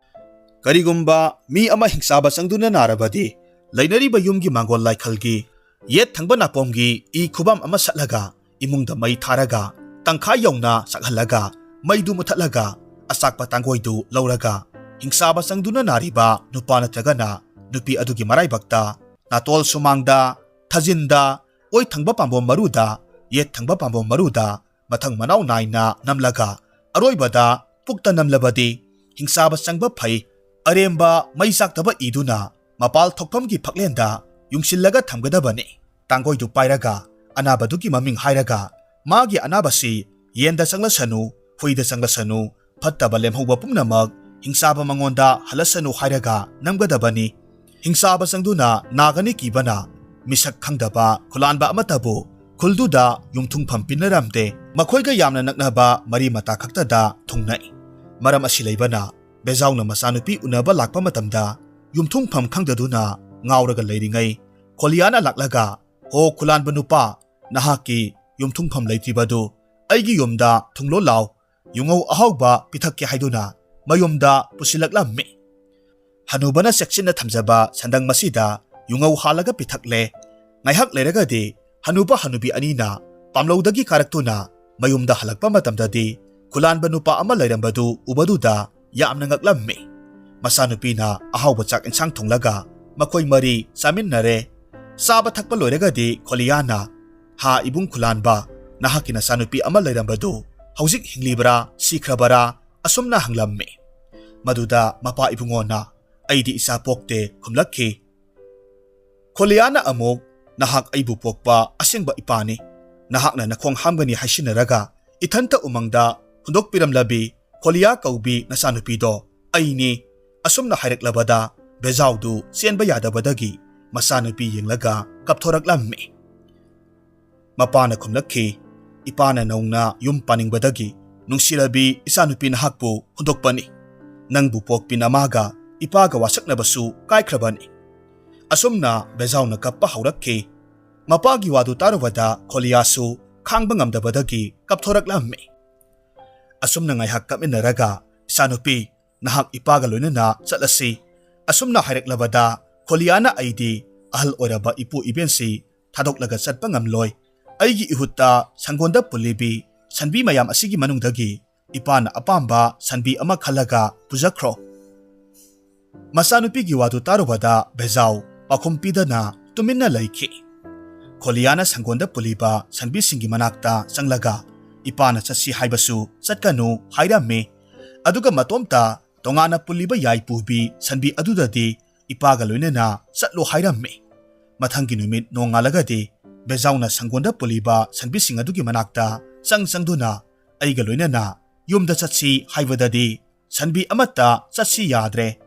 ꯀꯔꯤꯒꯨꯝꯕ ꯃꯤ ꯑꯃ ꯍꯤꯡꯆꯥꯕ ꯆꯪꯗꯨꯅ ꯅꯥꯔꯕꯗꯤ ꯂꯩꯅꯔꯤꯕ ꯌꯨꯝꯒꯤ ꯃꯥꯡꯒꯣꯜ ꯂꯥꯏꯈꯜꯒꯤ ꯌꯦꯠ ꯊꯪꯕ ꯅꯥꯄꯣꯝꯒꯤ ꯏ ꯈꯨꯕꯝ ꯑꯃ ꯁꯠꯂꯒ ꯏꯃꯨꯡꯗ ꯃꯩ ꯊꯥꯔꯒ ꯇꯪꯈꯥꯏ ꯌꯧꯅ ꯆꯥꯛꯍꯜꯂꯒ ꯃꯩꯗꯨ ꯃꯨꯊꯠꯂꯒ ꯑꯆꯥꯛꯄ ꯇꯥꯡꯒꯣꯏꯗꯨ ꯂꯧꯔꯒ ꯍꯤꯡꯆꯥꯕ ꯆꯪꯗꯨꯅ ꯅꯥꯔꯤꯕ ꯅꯨꯄꯥ ꯅꯠꯇ꯭ꯔꯒꯅ ꯅꯨꯄꯤ ꯑꯗꯨꯒꯤ ꯃꯔꯥꯏꯕꯛꯇ ꯅꯥꯇꯣꯜ ꯁꯨꯃꯥꯡꯗ, ꯊꯥꯖꯤꯟꯗ, ꯑꯣꯏ ꯊꯪꯕ ꯄꯥꯝꯕꯣꯝ ꯃꯔꯨꯗ, ꯌꯦꯠ ꯊꯪꯕ ꯄꯥꯝꯕꯣꯝ ꯃꯔꯨꯗ ꯃꯊꯪ ꯃꯅꯥꯎ ꯅꯥꯏꯅ ꯅꯝꯂꯒ ꯑꯔꯣꯏꯕꯗ ꯄꯨꯛꯇ ꯅꯝꯂꯕꯗꯤ ꯍꯤꯡꯆꯥꯕ ꯆꯪꯕ ꯐꯩ꯫ ꯑꯔꯦꯝꯕ ꯃꯩ ꯆꯥꯛꯇꯕ ꯏꯗꯨꯅ ꯃꯄꯥꯜ ꯊꯣꯛꯐꯝꯒꯤ ꯐꯛꯂꯦꯟꯗ ꯌꯨꯡꯁꯤꯜꯂꯒ ꯊꯝꯒꯗꯕꯅꯤ꯫ ꯇꯥꯡꯒꯣꯏꯗꯨ ꯄꯥꯏꯔꯒ ꯑꯅꯥꯕꯗꯨꯒꯤ ꯃꯃꯤꯡ ꯍꯥꯏꯔꯒ ꯃꯥꯒꯤ ꯑꯅꯥꯕꯁꯤ ꯌꯦꯟꯗ ꯆꯪꯂꯁꯅꯨ, ꯍꯨꯏꯗ ꯆꯪꯂꯁꯅꯨ, ꯐꯠꯇꯕ ꯂꯦꯝꯍꯧꯕ ꯄꯨꯝꯅꯃꯛ ꯍꯤꯡꯆꯥꯕ ꯃꯉꯣꯟꯗ ꯍꯜꯂꯁꯅꯨ ꯍꯥꯏꯔꯒ ꯅꯝꯒꯗꯕꯅꯤ꯫ ꯍꯤꯡꯆꯥꯕ ꯆꯪꯗꯨꯅ ꯅꯥꯒꯅꯤ ꯀꯤꯕꯅ ꯃꯤꯁꯛ ꯈꯪꯗꯕ ꯈꯨꯂꯥꯟꯕ ꯑꯃꯠꯇꯕꯨ ꯈꯨꯜꯗꯨꯗ ꯌꯨꯝꯊꯨꯡꯐꯝ ꯄꯤꯅꯔꯝꯗꯦ꯫ ꯃꯈꯣꯏꯒ ꯌꯥꯝꯅ ꯅꯛꯅꯕ ꯃꯔꯤ ꯃꯇꯥ ꯈꯛꯇꯗ ꯊꯨꯡꯅꯩ꯫ ꯃꯔꯝ ꯑꯁꯤ ꯂꯩꯕꯅ ꯕꯦꯖꯥꯎꯅ ꯃꯆꯥꯅꯨꯄꯤ ꯎꯅꯕ ꯂꯥꯛꯄ ꯃꯇꯝꯗ ꯌꯨꯝꯊꯨꯡꯐꯝ ꯈꯪꯗꯗꯨꯅ ꯉꯥꯎꯔꯒ ꯂꯩꯔꯤꯉꯩ ꯈꯣꯂꯤꯌꯥꯅ ꯂꯥꯛꯂꯒ, "ꯍꯣ ꯈꯨꯂꯥꯟꯕ ꯅꯨꯄꯥ, ꯅꯍꯥꯛꯀꯤ ꯌꯨꯝꯊꯨꯡꯐꯝ ꯂꯩꯇ꯭ꯔꯤꯕꯗꯨ ꯑꯩꯒꯤ ꯌꯨꯝꯗ ꯊꯨꯡꯂꯣ ꯂꯥꯎ, ꯌꯨꯉꯧ ꯑꯍꯥꯎꯕ ꯄꯤꯊꯛꯀꯦ" ꯍꯥꯏꯗꯨꯅ ꯃꯌꯨꯝꯗ ꯄꯨꯁꯤꯜꯂꯛꯂꯝꯃꯤ꯫ ꯍꯅꯨꯕꯅ ꯆꯦꯛꯁꯤꯟꯅ ꯊꯝꯖꯕ ꯁꯟꯗꯪ ꯃꯁꯤꯗ ꯌꯨꯉꯧ ꯍꯥꯜꯂꯒ ꯄꯤꯊꯛꯂꯦ꯫ ꯉꯥꯏꯍꯥꯛ ꯂꯩꯔꯒꯗꯤ ꯍꯅꯨꯕ ꯍꯅꯨꯕꯤ ꯑꯅꯤꯅ ꯄꯥꯝꯂꯧꯗꯒꯤ ꯀꯥꯔꯛꯇꯨꯅ ꯃꯌꯨꯝꯗ ꯍꯜꯂꯛꯄ ꯃꯇꯝꯗꯗꯤ ꯈꯨꯂꯥꯟꯕ ꯅꯨꯄꯥ ꯑꯃ ꯂꯩꯔꯝꯕꯗꯨ ꯎꯕꯗꯨꯗ ꯌꯥꯝꯅ ꯉꯛꯂꯝꯃꯤ꯫ ꯃꯆꯥꯅꯨꯄꯤꯅ ꯑꯍꯥꯎꯕ ꯆꯥꯛ ꯏꯟꯁꯥꯡ ꯊꯣꯡꯂꯒ ꯃꯈꯣꯏ ꯃꯔꯤ ꯆꯥꯃꯤꯟꯅꯔꯦ꯫ ꯆꯥꯕ ꯊꯛꯄ ꯂꯣꯏꯔꯒꯗꯤ ꯈꯣꯂꯤꯌꯥꯅ, "ꯍꯥ ꯏꯕꯨꯡ ꯈꯨꯂꯥꯟꯕ, ꯅꯍꯥꯛꯀꯤ ꯅꯆꯥꯅꯨꯄꯤ ꯑꯃ ꯂꯩꯔꯝꯕꯗꯨ ꯍꯧꯖꯤꯛ ꯍꯤꯡꯂꯤꯕꯔꯥ ꯁꯤꯈ꯭ꯔꯕꯔꯥ?" ꯑꯁꯨꯝꯅ ꯍꯪꯂꯝꯃꯤ꯫ ꯃꯗꯨꯗ ꯃꯄꯥ ꯏꯕꯨꯡꯉꯣꯅ, "ꯑꯩꯗꯤ ꯏꯆꯥ ꯄꯣꯛꯇꯦ" ꯈꯨꯝꯂꯛꯈꯤ꯫ ꯈꯣꯂꯤꯌꯥꯅ ꯑꯃꯨꯛ, "ꯅꯍꯥꯛ ꯑꯩꯕꯨ ꯄꯣꯛꯄ ꯑꯁꯦꯡꯕ ꯏꯄꯥꯅꯤ꯫ ꯅꯍꯥꯛꯅ ꯅꯈꯣꯡ ꯍꯥꯝꯒꯅꯤ ꯍꯥꯏꯁꯤꯟꯅꯔꯒ ꯏꯊꯟꯇ ꯎꯃꯪꯗ ꯍꯨꯟꯗꯣꯛꯄꯤꯔꯝꯂꯕꯤ ꯈꯣꯂꯤꯌꯥ ꯀꯧꯕꯤ ꯅꯆꯥꯅꯨꯄꯤꯗꯣ ꯑꯩꯅꯤ" ꯑꯁꯨꯝꯅ ꯍꯥꯏꯔꯛꯂꯕꯗ ꯕꯦꯖꯥꯎꯗꯨ ꯆꯦꯟꯕ ꯌꯥꯗꯕꯗꯒꯤ ꯃꯆꯥꯅꯨꯄꯤ ꯌꯦꯡꯂꯒ ꯀꯞꯊꯣꯔꯛꯂꯝꯃꯤ꯫ ꯃꯄꯥꯅ ꯈꯨꯝꯂꯛꯈꯤ, "ꯏꯄꯥꯅ ꯅꯧꯅ ꯌꯨꯝ ꯄꯥꯅꯤꯡꯕꯗꯒꯤ ꯅꯨꯡꯁꯤꯔꯕꯤ ꯏꯆꯥꯅꯨꯄꯤ ꯅꯍꯥꯛꯄꯨ ꯍꯨꯟꯗꯣꯛꯄꯅꯤ꯫ ꯅꯪꯕꯨ ꯄꯣꯛꯄꯤ ꯅꯃꯥꯒ ꯏꯄꯥꯒ ꯋꯥꯁꯛꯅꯕꯁꯨ ꯀꯥꯏꯈ꯭ꯔꯕꯅꯤ꯫ ꯑꯁꯨꯝꯅ ꯕꯦꯖꯥꯎꯅ ꯀꯞꯄ ꯍꯧꯔꯛꯈꯤ꯫ ꯃꯄꯥꯒꯤ ꯋꯥꯗꯨ ꯇꯥꯔꯨꯕꯗ ꯈꯣꯂꯤꯌꯥꯁꯨ ꯈꯥꯡꯕ ꯉꯝꯗꯕꯗꯒꯤ ꯀꯞꯊꯣꯔꯛꯂꯝꯃꯤ꯫ ꯑꯁꯨꯝꯅ ꯉꯥꯏꯍꯥꯛ ꯀꯞꯃꯤꯟꯅꯔꯒ, "ꯏꯆꯥꯅꯨꯄꯤ, ꯅꯍꯥꯛ ꯏꯄꯥꯒ ꯂꯣꯏꯅꯅ ꯆꯠꯂꯁꯤ"꯫ ꯑꯁꯨꯝꯅ ꯍꯥꯏꯔꯛꯂꯕꯗ ꯈꯣꯂꯤꯌꯥꯅ, "ꯑꯩꯗꯤ ꯑꯍꯜ ꯑꯣꯏꯔꯕ ꯏꯄꯨ ꯏꯕꯦꯟꯁꯤ ꯊꯥꯗꯣꯛꯂꯒ ꯆꯠꯄ ꯉꯝꯂꯣꯏ꯫ ꯑꯩꯒꯤ ꯏꯍꯨꯠꯇ ꯁꯪꯒꯣꯟꯗ ꯄꯨꯜꯂꯤꯕꯤ ꯁꯟꯕꯤ ꯃꯌꯥꯝ ꯑꯁꯤꯒꯤ ꯃꯅꯨꯡꯗꯒꯤ ꯏꯄꯥꯅ ꯑꯄꯥꯝꯕ ꯁꯟꯕꯤ ꯑꯃ ꯈꯜꯂꯒ ꯄꯨꯖꯈ꯭ꯔꯣ"꯫ ꯃꯆꯥꯅꯨꯄꯤꯒꯤ ꯋꯥꯗꯨ ꯇꯥꯔꯨꯕꯗ ꯕꯦꯖꯥꯎ ꯄꯥꯎꯈꯨꯝ ꯄꯤꯗꯅ ꯇꯨꯃꯤꯟꯅ ꯂꯩꯈꯤ꯫ ꯈꯣꯂꯤꯌꯥꯅ ꯁꯪꯒꯣꯟꯗ ꯄꯨꯜꯂꯤꯕ ꯁꯟꯕꯤꯁꯤꯡꯒꯤ ꯃꯅꯥꯛꯇ ꯆꯪꯂꯒ, "ꯏꯄꯥꯅ ꯆꯠꯁꯤ ꯍꯥꯏꯕꯁꯨ ꯆꯠꯀꯅꯨ" ꯍꯥꯏꯔꯝꯃꯤ꯫ ꯑꯗꯨꯒ ꯃꯇꯣꯝꯇ ꯇꯣꯉꯥꯟꯅ ꯄꯨꯜꯂꯤꯕ ꯌꯥꯏ ꯄꯨꯕꯤ ꯁꯟꯕꯤ ꯑꯗꯨꯗꯗꯤ ꯏꯄꯥꯒ ꯂꯣꯏꯅꯅ ꯆꯠꯂꯣ ꯍꯥꯏꯔꯝꯃꯤ꯫ ꯃꯊꯪꯒꯤ ꯅꯨꯃꯤꯠ ꯅꯣꯡꯉꯥꯜꯂꯒꯗꯤ ꯕꯦꯖꯥꯎꯅ ꯁꯪꯒꯣꯟꯗ ꯄꯨꯜꯂꯤꯕ ꯁꯟꯕꯤꯁꯤꯡ ꯑꯗꯨꯒꯤ ꯃꯅꯥꯛꯇ ꯆꯪ ꯆꯪꯗꯨꯅ, "ꯑꯩꯒ ꯂꯣꯏꯅꯅ ꯌꯨꯝꯗ ꯆꯠꯁꯤ" ꯍꯥꯏꯕꯗꯗꯤ ꯁꯟꯕꯤ ꯑꯃꯠꯇ ꯆꯠꯁꯤ ꯌꯥꯗ꯭ꯔꯦ꯫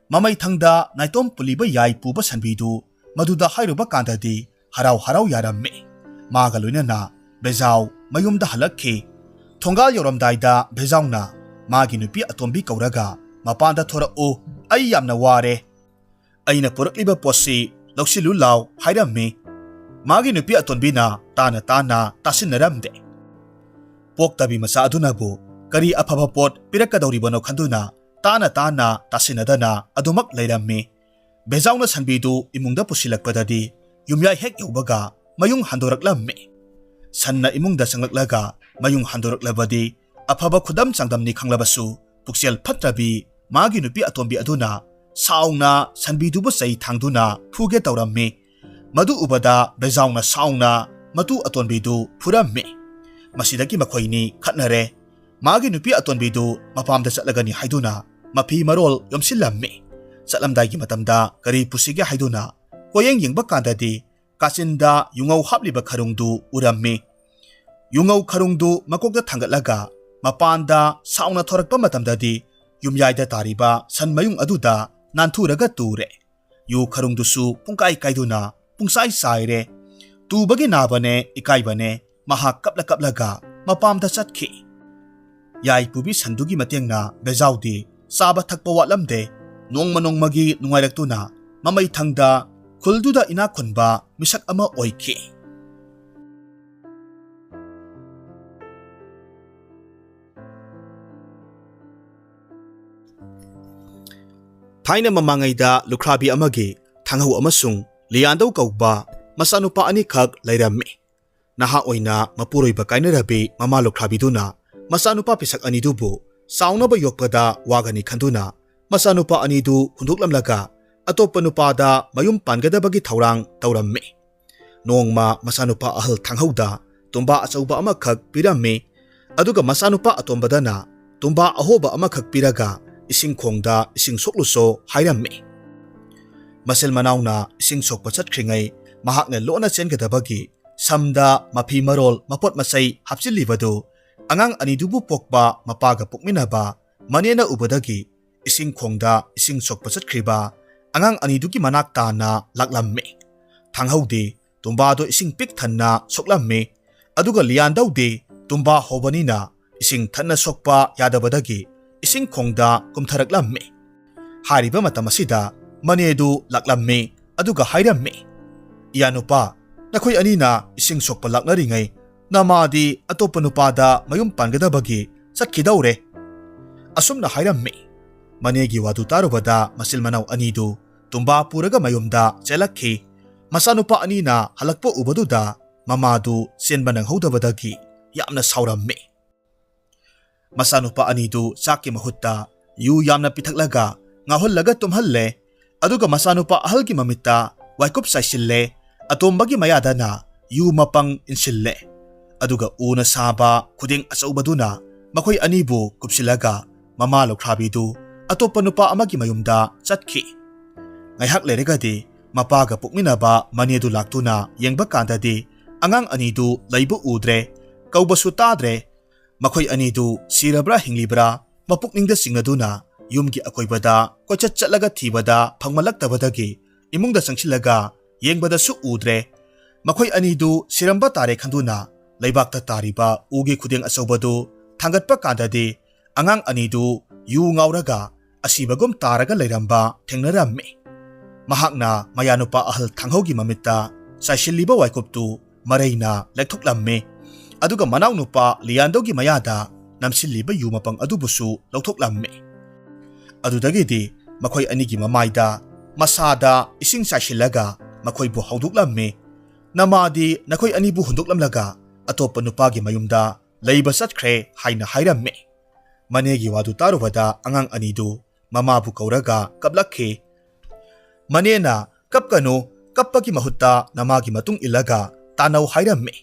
ꯃꯃꯩꯊꯪꯗ ꯅꯥꯏꯇꯣꯝ ꯄꯨꯜꯂꯤꯕ ꯌꯥꯏ ꯄꯨꯕ ꯁꯟꯕꯤꯗꯨ ꯃꯗꯨꯗ ꯍꯥꯏꯔꯨꯕ ꯀꯥꯟꯗꯗꯤ ꯍꯔꯥꯎ ꯍꯔꯥꯎ ꯌꯥꯔꯝꯃꯤ꯫ ꯃꯥꯒ ꯂꯣꯏꯅꯅ ꯕꯦꯖꯥꯎ ꯃꯌꯨꯝꯗ ꯍꯜꯂꯛꯈꯤ꯫ ꯊꯣꯡꯒꯥꯜ ꯌꯧꯔꯝꯗꯥꯏꯗ ꯕꯦꯖꯥꯎꯅ ꯃꯥꯒꯤ ꯅꯨꯄꯤ ꯑꯇꯣꯝꯕꯤ ꯀꯧꯔꯒ, "ꯃꯄꯥꯟꯗ ꯊꯣꯔꯛꯎ, ꯑꯩ ꯌꯥꯝꯅ ꯋꯥꯔꯦ꯫ ꯑꯩꯅ ꯄꯨꯔꯛꯂꯤꯕ ꯄꯣꯠꯁꯤ ꯂꯧꯁꯤꯜꯂꯨ ꯂꯥꯎ" ꯍꯥꯏꯔꯝꯃꯤ꯫ ꯃꯥꯒꯤ ꯅꯨꯄꯤ ꯑꯇꯣꯟꯕꯤꯅ ꯇꯥꯅ ꯇꯥꯅ ꯇꯥꯁꯤꯟꯅꯔꯝꯗꯦ꯫ ꯄꯣꯛꯇꯕꯤ ꯃꯆꯥ ꯑꯗꯨꯅꯕꯨ ꯀꯔꯤ ꯑꯐꯕ ꯄꯣꯠ ꯄꯤꯔꯛꯀꯗꯧꯔꯤꯕꯅꯣ ꯈꯟꯗꯨꯅ ꯇꯥꯅ ꯇꯥꯅ ꯇꯥꯁꯤꯟꯅꯗꯅ ꯑꯗꯨꯃꯛ ꯂꯩꯔꯝꯃꯤ꯫ ꯕꯦꯖꯥꯎꯅ ꯁꯟꯕꯤꯗꯨ ꯏꯃꯨꯡꯗ ꯄꯨꯁꯤꯜꯂꯛꯄꯗꯗꯤ ꯌꯨꯝꯌꯥꯏ ꯍꯦꯛ ꯌꯧꯕꯒ ꯃꯌꯨꯡ ꯍꯟꯗꯣꯔꯛꯂꯝꯃꯤ꯫ ꯁꯟꯅ ꯏꯃꯨꯡꯗ ꯆꯪꯂꯛꯂꯒ ꯃꯌꯨꯡ ꯍꯟꯗꯣꯔꯛꯂꯕꯗꯤ ꯑꯐꯕ ꯈꯨꯗꯝ ꯆꯥꯡꯗꯝꯅꯤ ꯈꯪꯂꯕꯁꯨ, ꯄꯨꯛꯆꯦꯜ ꯐꯠꯇ꯭ꯔꯕꯤ ꯃꯥꯒꯤ ꯅꯨꯄꯤ ꯑꯇꯣꯝꯕꯤ ꯑꯗꯨꯅ ꯁꯥꯎꯅ ꯁꯟꯕꯤꯗꯨꯕꯨ ꯆꯩ ꯊꯥꯡꯗꯨꯅ ꯐꯨꯒꯦ ꯇꯧꯔꯝꯃꯤ꯫ ꯃꯗꯨ ꯎꯕꯗ ꯕꯦꯖꯥꯎꯅ ꯁꯥꯎꯅ ꯃꯇꯨ ꯑꯇꯣꯟꯕꯤꯗꯨ ꯐꯨꯔꯝꯃꯤ꯫ ꯃꯁꯤꯗꯒꯤ ꯃꯈꯣꯏꯅꯤ ꯈꯠꯅꯔꯦ꯫ ꯃꯥꯒꯤ ꯅꯨꯄꯤ ꯑꯇꯣꯟꯕꯤꯗꯨ ꯃꯄꯥꯝꯗ ꯆꯠꯂꯒꯅꯤ ꯍꯥꯏꯗꯨꯅ ꯃꯐꯤ ꯃꯔꯣꯜ ꯌꯣꯝꯁꯤꯜꯂꯝꯃꯤ꯫ ꯆꯠꯂꯝꯗꯥꯏꯒꯤ ꯃꯇꯝꯗ ꯀꯔꯤ ꯄꯨꯁꯤꯒꯦ ꯍꯥꯏꯗꯨꯅ ꯀꯣꯌꯦꯡ ꯌꯦꯡꯕ ꯀꯥꯟꯗꯗꯤ ꯀꯥꯆꯤꯟꯗ ꯌꯨꯉꯧ ꯍꯥꯞꯂꯤꯕ ꯈꯔꯨꯡꯗꯨ ꯎꯔꯝꯃꯤ꯫ ꯌꯨꯉꯧ ꯈꯔꯨꯡꯗꯨ ꯃꯀꯣꯛꯇ ꯊꯥꯡꯒꯠꯂꯒ ꯃꯄꯥꯟꯗ ꯁꯥꯎꯅ ꯊꯣꯔꯛꯄ ꯃꯇꯝꯗꯗꯤ ꯌꯨꯝꯌꯥꯏꯗ ꯇꯥꯔꯤꯕ ꯁꯟ ꯃꯌꯨꯡ ꯑꯗꯨꯗ ꯅꯥꯟꯊꯨꯔꯒ ꯇꯨꯔꯦ꯫ ꯌꯨ ꯈꯔꯨꯡꯗꯨꯁꯨ ꯄꯨꯡꯀꯥꯏ ꯀꯥꯏꯗꯨꯅ ꯄꯨꯡꯆꯥꯏ ꯆꯥꯏꯔꯦ꯫ ꯇꯨꯕꯒꯤ ꯅꯥꯕꯅꯦ, ꯏꯀꯥꯏꯕꯅꯦ, ꯃꯍꯥꯛ ꯀꯞꯂ ꯀꯞꯂꯒ ꯃꯄꯥꯝꯗ ꯆꯠꯈꯤ꯫ ꯌꯥꯏ ꯄꯨꯕꯤ ꯁꯟꯗꯨꯒꯤ ꯃꯇꯦꯡꯅ ꯕꯦꯖꯥꯎꯗꯤ ꯆꯥꯕ ꯊꯛꯄ ꯋꯥꯠꯂꯝꯗꯦ꯫ ꯅꯣꯡꯃ ꯅꯣꯡꯃꯒꯤ ꯅꯨꯡꯉꯥꯏꯔꯛꯇꯨꯅ ꯃꯃꯩꯊꯪꯗ ꯈꯨꯜꯗꯨꯗ ꯏꯅꯥꯛ ꯈꯨꯟꯕ ꯃꯤꯁꯛ ꯑꯃ ꯑꯣꯏꯈꯤ꯫ ꯊꯥꯏꯅ ꯃꯃꯥꯡꯉꯩꯗ ꯂꯨꯈ꯭ꯔꯥꯕꯤ ꯑꯃꯒꯤ ꯊꯥꯡꯍꯧ ꯑꯃꯁꯨꯡ ꯂꯤꯌꯥꯟꯗꯧ ꯀꯧꯕ ꯃꯆꯥꯅꯨꯄꯥ ꯑꯅꯤꯈꯛ ꯂꯩꯔꯝꯃꯤ꯫ ꯅꯍꯥ ꯑꯣꯏꯅ ꯃꯄꯨꯔꯣꯏꯕ ꯀꯥꯏꯅꯔꯕꯤ ꯃꯃꯥ ꯂꯨꯈ꯭ꯔꯥꯕꯤꯗꯨꯅ ꯃꯆꯥꯅꯨꯄꯥ ꯄꯤꯁꯛ ꯑꯅꯤꯗꯨꯕꯨ ꯆꯥꯎꯅꯕ ꯌꯣꯛꯄꯗ ꯋꯥꯒꯅꯤ ꯈꯟꯗꯨꯅ ꯃꯆꯥꯅꯨꯄꯥ ꯑꯅꯤꯗꯨ ꯍꯨꯟꯗꯣꯛꯂꯝꯂꯒ ꯑꯇꯣꯞꯄ ꯅꯨꯄꯥꯗ ꯃꯌꯨꯝ ꯄꯥꯟꯒꯗꯕꯒꯤ ꯊꯧꯔꯥꯡ ꯇꯧꯔꯝꯃꯤ꯫ ꯅꯣꯡꯃ ꯃꯆꯥꯅꯨꯄꯥ ꯑꯍꯜ ꯊꯥꯡꯍꯧꯗ ꯇꯨꯝꯕꯥ ꯑꯆꯧꯕ ꯑꯃꯈꯛ ꯄꯤꯔꯝꯃꯤ꯫ ꯑꯗꯨꯒ ꯃꯆꯥꯅꯨꯄꯥ ꯑꯇꯣꯝꯕꯗꯅ ꯇꯨꯝꯕꯥ ꯑꯍꯣꯕ ꯑꯃꯈꯛ ꯄꯤꯔꯒ ꯏꯁꯤꯡ ꯈꯣꯡꯗ ꯏꯁꯤꯡ ꯁꯣꯛꯂꯨꯁꯣ ꯍꯥꯏꯔꯝꯃꯤ꯫ ꯃꯆꯤꯜ ꯃꯅꯥꯎꯅ ꯏꯁꯤꯡ ꯁꯣꯛꯄ ꯆꯠꯈ꯭ꯔꯤꯉꯩ ꯃꯍꯥꯛꯅ ꯂꯣꯟꯅ ꯆꯦꯟꯒꯗꯕꯒꯤ ꯁꯝꯗ ꯃꯐꯤ ꯃꯔꯣꯜ ꯃꯄꯣꯠ ꯃꯆꯩ ꯍꯥꯞꯆꯤꯜꯂꯤꯕꯗꯨ ꯑꯉꯥꯡ ꯑꯅꯤꯗꯨꯕꯨ ꯄꯣꯛꯄ ꯃꯄꯥꯒ ꯄꯣꯛꯃꯤꯟꯅꯕ ꯃꯅꯦꯅ ꯎꯕꯗꯒꯤ ꯏꯁꯤꯡ ꯈꯣꯡꯗ ꯏꯁꯤꯡ ꯁꯣꯛꯄ ꯆꯠꯈ꯭ꯔꯤꯕ ꯑꯉꯥꯡ ꯑꯅꯤꯗꯨꯒꯤ ꯃꯅꯥꯛ ꯇꯥꯅ ꯂꯥꯛꯂꯝꯃꯤ꯫ ꯊꯥꯡꯍꯧꯗꯤ ꯇꯨꯝꯕꯥꯗꯣ ꯏꯁꯤꯡ ꯄꯤꯛ ꯊꯟꯅ ꯁꯣꯛꯂꯝꯃꯤ꯫ ꯑꯗꯨꯒ ꯂꯤꯌꯥꯟꯗꯧꯗꯤ ꯇꯨꯝꯕꯥ ꯍꯧꯕꯅꯤꯅ ꯏꯁꯤꯡ ꯊꯟꯅ ꯁꯣꯛꯄ ꯌꯥꯗꯕꯗꯒꯤ ꯏꯁꯤꯡ ꯈꯣꯡꯗ ꯀꯨꯝꯊꯔꯛꯂꯝꯃꯤ꯫ ꯍꯥꯏꯔꯤꯕ ꯃꯇꯝ ꯑꯁꯤꯗ ꯃꯅꯦꯗꯨ ꯂꯥꯛꯂꯝꯃꯤ꯫ ꯑꯗꯨꯒ ꯍꯥꯏꯔꯝꯃꯤ, "ꯏꯌꯥꯅꯨꯄꯥ, ꯅꯈꯣꯏ ꯑꯅꯤꯅ ꯏꯁꯤꯡ ꯁꯣꯛꯄ ꯂꯥꯛꯅꯔꯤꯉꯩ ꯅꯃꯥꯗꯤ ꯑꯇꯣꯞꯄ ꯅꯨꯄꯥꯗ ꯃꯌꯨꯝ ꯄꯥꯟꯒꯗꯕꯒꯤ ꯆꯠꯈꯤꯗꯧꯔꯦ꯫" ꯑꯁꯨꯝꯅ ꯍꯥꯏꯔꯝꯃꯤ꯫ ꯃꯅꯦꯒꯤ ꯋꯥꯗꯨ ꯇꯥꯔꯨꯕꯗ ꯃꯆꯤꯜ ꯃꯅꯥꯎ ꯑꯅꯤꯗꯨ ꯇꯨꯝꯕꯥ ꯄꯨꯔꯒ ꯃꯌꯨꯝꯗ ꯆꯦꯜꯂꯛꯈꯤ꯫ ꯃꯆꯥꯅꯨꯄꯥ ꯑꯅꯤꯅ ꯍꯜꯂꯛꯄ ꯎꯕꯗꯨꯗ ꯃꯃꯥꯗꯨ ꯆꯦꯟꯕ ꯅꯪꯍꯧꯗꯕꯗꯒꯤ ꯌꯥꯝꯅ ꯁꯥꯎꯔꯝꯃꯤ꯫ ꯃꯆꯥꯅꯨꯄꯥ ꯑꯅꯤꯗꯨ ꯆꯥꯛꯀꯤ ꯃꯍꯨꯠꯇ ꯌꯨ ꯌꯥꯝꯅ ꯄꯤꯊꯛꯂꯒ ꯉꯥꯎꯍꯜꯂꯒ ꯇꯨꯝꯍꯜꯂꯦ꯫ ꯑꯗꯨꯒ ꯃꯆꯥꯅꯨꯄꯥ ꯑꯍꯜꯒꯤ ꯃꯃꯤꯠꯇ ꯋꯥꯏꯀꯨꯞ ꯆꯥꯏꯁꯤꯜꯂꯦ꯫ ꯑꯇꯣꯝꯕꯒꯤ ꯃꯌꯥꯗꯅ ꯌꯨ ꯃꯄꯪ ꯏꯟꯁꯤꯜꯂꯦ꯫ ꯑꯗꯨꯒ ꯎꯅ ꯁꯥꯕ ꯈꯨꯗꯦꯡ ꯑꯆꯧꯕꯗꯨꯅ ꯃꯈꯣꯏ ꯑꯅꯤꯕꯨ ꯀꯨꯞꯁꯤꯜꯂꯒ ꯃꯃꯥ ꯂꯨꯈ꯭ꯔꯥꯕꯤꯗꯨ ꯑꯇꯣꯞꯄ ꯅꯨꯄꯥ ꯑꯃꯒꯤ ꯃꯌꯨꯝꯗ ꯆꯠꯈꯤ꯫ ꯉꯥꯏꯍꯥꯛ ꯂꯩꯔꯒꯗꯤ ꯃꯄꯥꯒ ꯄꯣꯛꯃꯤꯟꯅꯕ ꯃꯅꯦꯗꯨ ꯂꯥꯛꯇꯨꯅ ꯌꯦꯡꯕ ꯀꯥꯟꯗꯗꯤ ꯑꯉꯥꯡ ꯑꯅꯤꯗꯨ ꯂꯩꯕ ꯎꯗ꯭ꯔꯦ꯫ ꯀꯧꯕꯁꯨ ꯇꯥꯗ꯭ꯔꯦ꯫ ꯃꯈꯣꯏ ꯑꯅꯤꯗꯨ ꯁꯤꯔꯕ꯭ꯔꯥ ꯍꯤꯡꯂꯤꯕ꯭ꯔꯥ ꯃꯄꯨꯛꯅꯤꯡꯗ ꯆꯤꯡꯅꯗꯨꯅ ꯌꯨꯝꯒꯤ ꯑꯀꯣꯏꯕꯗ ꯀꯣꯏꯆꯠ ꯆꯠꯂꯒ ꯊꯤꯕꯗ ꯐꯪꯃꯜꯂꯛꯇꯕꯗꯒꯤ ꯏꯃꯨꯡꯗ ꯆꯪꯁꯤꯜꯂꯒ ꯌꯦꯡꯕꯗꯁꯨ ꯎꯗ꯭ꯔꯦ꯫ ꯃꯈꯣꯏ ꯑꯅꯤꯗꯨ ꯁꯤꯔꯝꯕ ꯇꯥꯔꯦ ꯈꯟꯗꯨꯅ ꯂꯩꯕꯥꯛꯇ ꯇꯥꯔꯤꯕ ꯎꯒꯤ ꯈꯨꯗꯦꯡ ꯑꯆꯧꯕꯗꯨ ꯊꯥꯡꯒꯠꯄ ꯀꯥꯟꯗꯗꯤ ꯑꯉꯥꯡ ꯑꯅꯤꯗꯨ ꯌꯨ ꯉꯥꯎꯔꯒ ꯑꯁꯤꯕꯒꯨꯝ ꯇꯥꯔꯒ ꯂꯩꯔꯝꯕ ꯊꯦꯡꯅꯔꯝꯃꯤ꯫ ꯃꯍꯥꯛꯅ ꯃꯌꯥꯅꯨꯄꯥ ꯑꯍꯜ ꯊꯥꯡꯍꯧꯒꯤ ꯃꯃꯤꯠꯇ ꯆꯥꯏꯁꯤꯜꯂꯤꯕ ꯋꯥꯏꯀꯨꯞꯇꯨ ꯃꯔꯩꯅ ꯂꯦꯛꯊꯣꯛꯂꯝꯃꯤ꯫ ꯑꯗꯨꯒ ꯃꯅꯥꯎꯅꯨꯄꯥ ꯂꯤꯌꯥꯟꯗꯧꯒꯤ ꯃꯌꯥꯗ ꯅꯝꯁꯤꯜꯂꯤꯕ ꯌꯨ ꯃꯄꯪ ꯑꯗꯨꯕꯨꯁꯨ ꯂꯧꯊꯣꯛꯂꯝꯃꯤ꯫ ꯑꯗꯨꯗꯒꯤꯗꯤ ꯃꯈꯣꯏ ꯑꯅꯤꯒꯤ ꯃꯃꯥꯏꯗ, ꯃꯁꯥꯗ ꯏꯁꯤꯡ ꯆꯥꯏꯁꯤꯜꯂꯒ ꯃꯈꯣꯏꯕꯨ ꯍꯧꯗꯣꯛꯂꯝꯃꯤ꯫ "ꯅꯃꯥꯗꯤ ꯅꯈꯣꯏ ꯑꯅꯤꯕꯨ ꯍꯨꯟꯗꯣꯛꯂꯝꯂꯒ ꯑꯇꯣꯞꯄ ꯅꯨꯄꯥꯒꯤ ꯃꯌꯨꯝꯗ ꯂꯩꯕ ꯆꯠꯈ꯭ꯔꯦ" ꯍꯥꯏꯅ ꯍꯥꯏꯔꯝꯃꯤ꯫ ꯃꯅꯦꯒꯤ ꯋꯥꯗꯨ ꯇꯥꯔꯨꯕꯗ ꯑꯉꯥꯡ ꯑꯅꯤꯗꯨ ꯃꯃꯥꯕꯨ ꯀꯧꯔꯒ ꯀꯞꯂꯛꯈꯤ꯫ ꯃꯅꯦꯅ, "ꯀꯞꯀꯅꯨ, ꯀꯞꯄꯒꯤ ꯃꯍꯨꯠꯇ ꯅꯃꯥꯒꯤ ꯃꯇꯨꯡ ꯏꯜꯂꯒ ꯇꯥꯟꯅꯧ" ꯍꯥꯏꯔꯝꯃꯤ꯫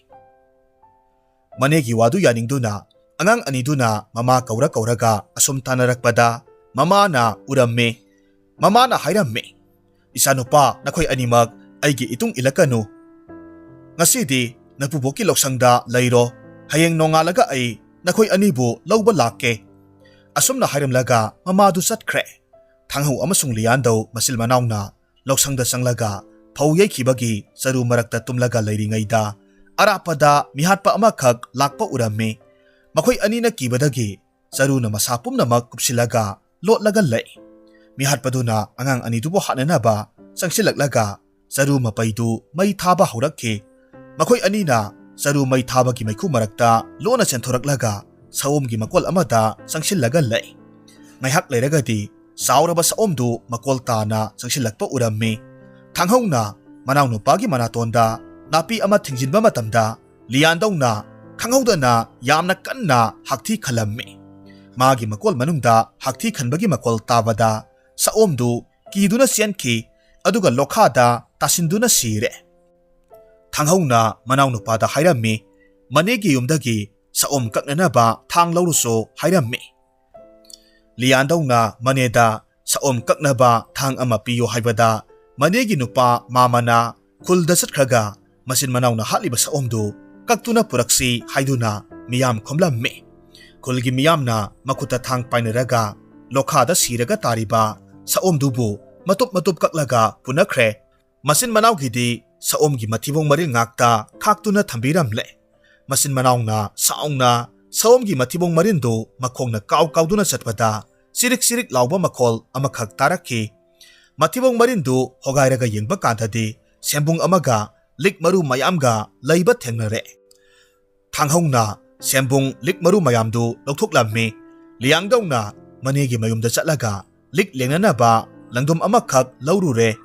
ꯃꯅꯦꯒꯤ ꯋꯥꯗꯨ ꯌꯥꯅꯤꯡꯗꯨꯅ ꯑꯉꯥꯡ ꯑꯅꯤꯗꯨꯅ ꯃꯃꯥ ꯀꯧꯔ ꯀꯧꯔꯒ ꯑꯁꯨꯝ ꯇꯥꯟꯅꯔꯛꯄꯗ ꯃꯃꯥꯅ ꯎꯔꯝꯃꯤ꯫ ꯃꯃꯥꯅ ꯍꯥꯏꯔꯝꯃꯤ, "ꯏꯆꯥꯅꯨꯄꯥ, ꯅꯈꯣꯏ ꯑꯅꯤꯃꯛ ꯑꯩꯒꯤ ꯏꯇꯨꯡ ꯏꯜꯂꯛꯀꯅꯨ꯫ ꯉꯁꯤꯗꯤ ꯅꯄꯨꯕꯣꯛꯀꯤ ꯂꯧꯁꯪꯗ ꯂꯩꯔꯣ꯫ ꯍꯌꯦꯡ ꯅꯣꯡꯉꯥꯜꯂꯒ ꯑꯩ ꯅꯈꯣꯏ ꯑꯅꯤꯕꯨ ꯂꯧꯕ ꯂꯥꯛꯀꯦ"꯫ ꯑꯁꯨꯝꯅ ꯍꯥꯏꯔꯝꯂꯒ ꯃꯃꯥꯗꯨ ꯆꯠꯈ꯭ꯔꯦ꯫ ꯊꯥꯡꯍꯧ ꯑꯃꯁꯨꯡ ꯂꯤꯌꯥꯟꯗꯧ ꯃꯆꯤꯜ ꯃꯅꯥꯎꯅ ꯂꯧꯁꯪꯗ ꯆꯪꯂꯒ ꯐꯧ ꯌꯩꯈꯤꯕꯒꯤ ꯆꯔꯨ ꯃꯔꯛꯇ ꯇꯨꯝꯂꯒ ꯂꯩꯔꯤꯉꯩꯗ, ꯑꯔꯥꯞꯄꯗ ꯃꯤꯍꯥꯠꯄ ꯑꯃꯈꯛ ꯂꯥꯛꯄ ꯎꯔꯝꯃꯤ꯫ ꯃꯈꯣꯏ ꯑꯅꯤꯅ ꯀꯤꯕꯗꯒꯤ ꯆꯔꯨꯅ ꯃꯁꯥ ꯄꯨꯝꯅꯃꯛ ꯀꯨꯞꯁꯤꯜꯂꯒ ꯂꯣꯠꯂꯒ ꯂꯩ꯫ ꯃꯤꯍꯥꯠꯄꯗꯨꯅ ꯑꯉꯥꯡ ꯑꯅꯤꯗꯨꯕꯨ ꯍꯥꯠꯅꯅꯕ ꯆꯪꯁꯤꯜꯂꯛꯂꯒ ꯆꯔꯨ ꯃꯄꯩꯗꯨ ꯃꯩ ꯊꯥꯕ ꯍꯧꯔꯛꯈꯤ꯫ ꯃꯈꯣꯏ ꯑꯅꯤꯅ ꯆꯔꯨ ꯃꯩ ꯊꯥꯕꯒꯤ ꯃꯩꯈꯨ ꯃꯔꯛꯇ ꯂꯣꯟꯅ ꯆꯦꯟꯊꯣꯔꯛꯂꯒ ꯁꯑꯣꯝꯒꯤ ꯃꯀꯣꯜ ꯑꯃꯗ ꯆꯪꯁꯤꯜꯂꯒ ꯂꯩ꯫ ꯉꯥꯏꯍꯥꯛ ꯂꯩꯔꯒꯗꯤ ꯆꯥꯎꯔꯕ ꯁꯑꯣꯝꯗꯨ ꯃꯀꯣꯜ ꯇꯥꯅ ꯆꯪꯁꯤꯜꯂꯛꯄ ꯎꯔꯝꯃꯤ꯫ ꯊꯥꯡꯍꯧꯅ ꯃꯅꯥꯎꯅꯨꯄꯥꯒꯤ ꯃꯅꯥꯇꯣꯟꯗ ꯅꯥꯄꯤ ꯑꯃ ꯊꯤꯡꯖꯤꯟꯕ ꯃꯇꯝꯗ, ꯂꯤꯌꯥꯟꯗꯧꯅ ꯈꯪꯍꯧꯗꯅ ꯌꯥꯝꯅ ꯀꯟꯅ ꯍꯥꯛꯊꯤ ꯈꯜꯂꯝꯃꯤ꯫ ꯃꯥꯒꯤ ꯃꯀꯣꯜ ꯃꯅꯨꯡꯗ ꯍꯥꯛꯊꯤ ꯈꯟꯕꯒꯤ ꯃꯀꯣꯜ ꯇꯥꯕꯗ ꯁꯑꯣꯝꯗꯨ ꯀꯤꯗꯨꯅ ꯆꯦꯟꯈꯤ, ꯑꯗꯨꯒ ꯂꯣꯈꯥꯗ ꯇꯥꯁꯤꯟꯗꯨꯅ ꯁꯤꯔꯦ꯫ ꯊꯥꯡꯍꯧꯅ ꯃꯅꯥꯎꯅꯨꯄꯥꯗ ꯍꯥꯏꯔꯝꯃꯤ, "ꯃꯅꯦꯒꯤ ꯌꯨꯝꯗꯒꯤ ꯁꯑꯣꯝ ꯀꯛꯅꯅꯕ ꯊꯥꯡ ꯂꯧꯔꯨꯆꯣ" ꯍꯥꯏꯔꯝꯃꯤ꯫ ꯂꯤꯌꯥꯟꯗꯧꯅ ꯃꯅꯦꯗ ꯁꯑꯣꯝ ꯀꯛꯅꯕ ꯊꯥꯡ ꯑꯃ ꯄꯤꯌꯨ ꯍꯥꯏꯕꯗ, ꯃꯅꯦꯒꯤ ꯅꯨꯄꯥ ꯃꯥꯃꯅ ꯈꯨꯜꯗ ꯆꯠꯈ꯭ꯔꯒ ꯃꯆꯤꯟ ꯃꯅꯥꯎꯅ ꯍꯥꯠꯂꯤꯕ ꯁꯑꯣꯝꯗꯨ ꯀꯛꯇꯨꯅ ꯄꯨꯔꯛꯁꯤ ꯍꯥꯏꯗꯨꯅ ꯃꯤꯌꯥꯝ ꯈꯣꯝꯂꯝꯃꯤ꯫ ꯈꯨꯜꯒꯤ ꯃꯤꯌꯥꯝꯅ ꯃꯈꯨꯠꯇ ꯊꯥꯡ ꯄꯥꯏꯅꯔꯒ ꯂꯣꯈꯥꯗ ꯁꯤꯔꯒ ꯇꯥꯔꯤꯕ ꯁꯑꯣꯝꯗꯨꯕꯨ ꯃꯇꯨꯞ ꯃꯇꯨꯞ ꯀꯛꯂꯒ ꯄꯨꯅꯈ꯭ꯔꯦ꯫ ꯃꯆꯤꯟ ꯃꯅꯥꯎꯒꯤꯗꯤ ꯁꯑꯣꯝꯒꯤ ꯃꯊꯤꯕꯣꯡ ꯃꯔꯤꯜ ꯉꯥꯛꯇ ꯈꯥꯛꯇꯨꯅ ꯊꯝꯕꯤꯔꯝꯂꯦ꯫ ꯃꯆꯤꯟ ꯃꯅꯥꯎꯅ ꯁꯥꯎꯅ ꯁꯑꯣꯝꯒꯤ ꯃꯊꯤꯕꯣꯡ ꯃꯔꯤꯟꯗꯨ ꯃꯈꯣꯡꯅ ꯀꯥꯎ ꯀꯥꯎꯗꯨꯅ ꯆꯠꯄꯗ ꯆꯤꯔꯤꯛ ꯆꯤꯔꯤꯛ ꯂꯥꯎꯕ ꯃꯈꯣꯜ ꯑꯃꯈꯛ ꯇꯥꯔꯛꯈꯤ꯫ ꯃꯊꯤꯕꯣꯡ ꯃꯔꯤꯟꯗꯨ ꯍꯣꯒꯥꯏꯔꯒ ꯌꯦꯡꯕ ꯀꯥꯟꯗꯗꯤ ꯁꯦꯝꯕꯨꯡ ꯑꯃꯒ ꯂꯤꯛ ꯃꯔꯨ ꯃꯌꯥꯝꯒ ꯂꯩꯕ ꯊꯦꯡꯅꯔꯦ꯫ ꯊꯥꯡꯍꯧꯅ ꯁꯦꯝꯕꯨꯡ ꯂꯤꯛ ꯃꯔꯨ ꯃꯌꯥꯝꯗꯨ ꯂꯧꯊꯣꯛꯂꯝꯃꯤ꯫ ꯂꯤꯌꯥꯡꯗꯧꯅ ꯃꯅꯦꯒꯤ ꯃꯌꯨꯝꯗ ꯆꯠꯂꯒ ꯂꯤꯛ ꯂꯦꯡꯅꯅꯕ ꯂꯪꯗꯨꯝ ꯑꯃꯈꯛ ꯂꯧꯔꯨꯔꯦ꯫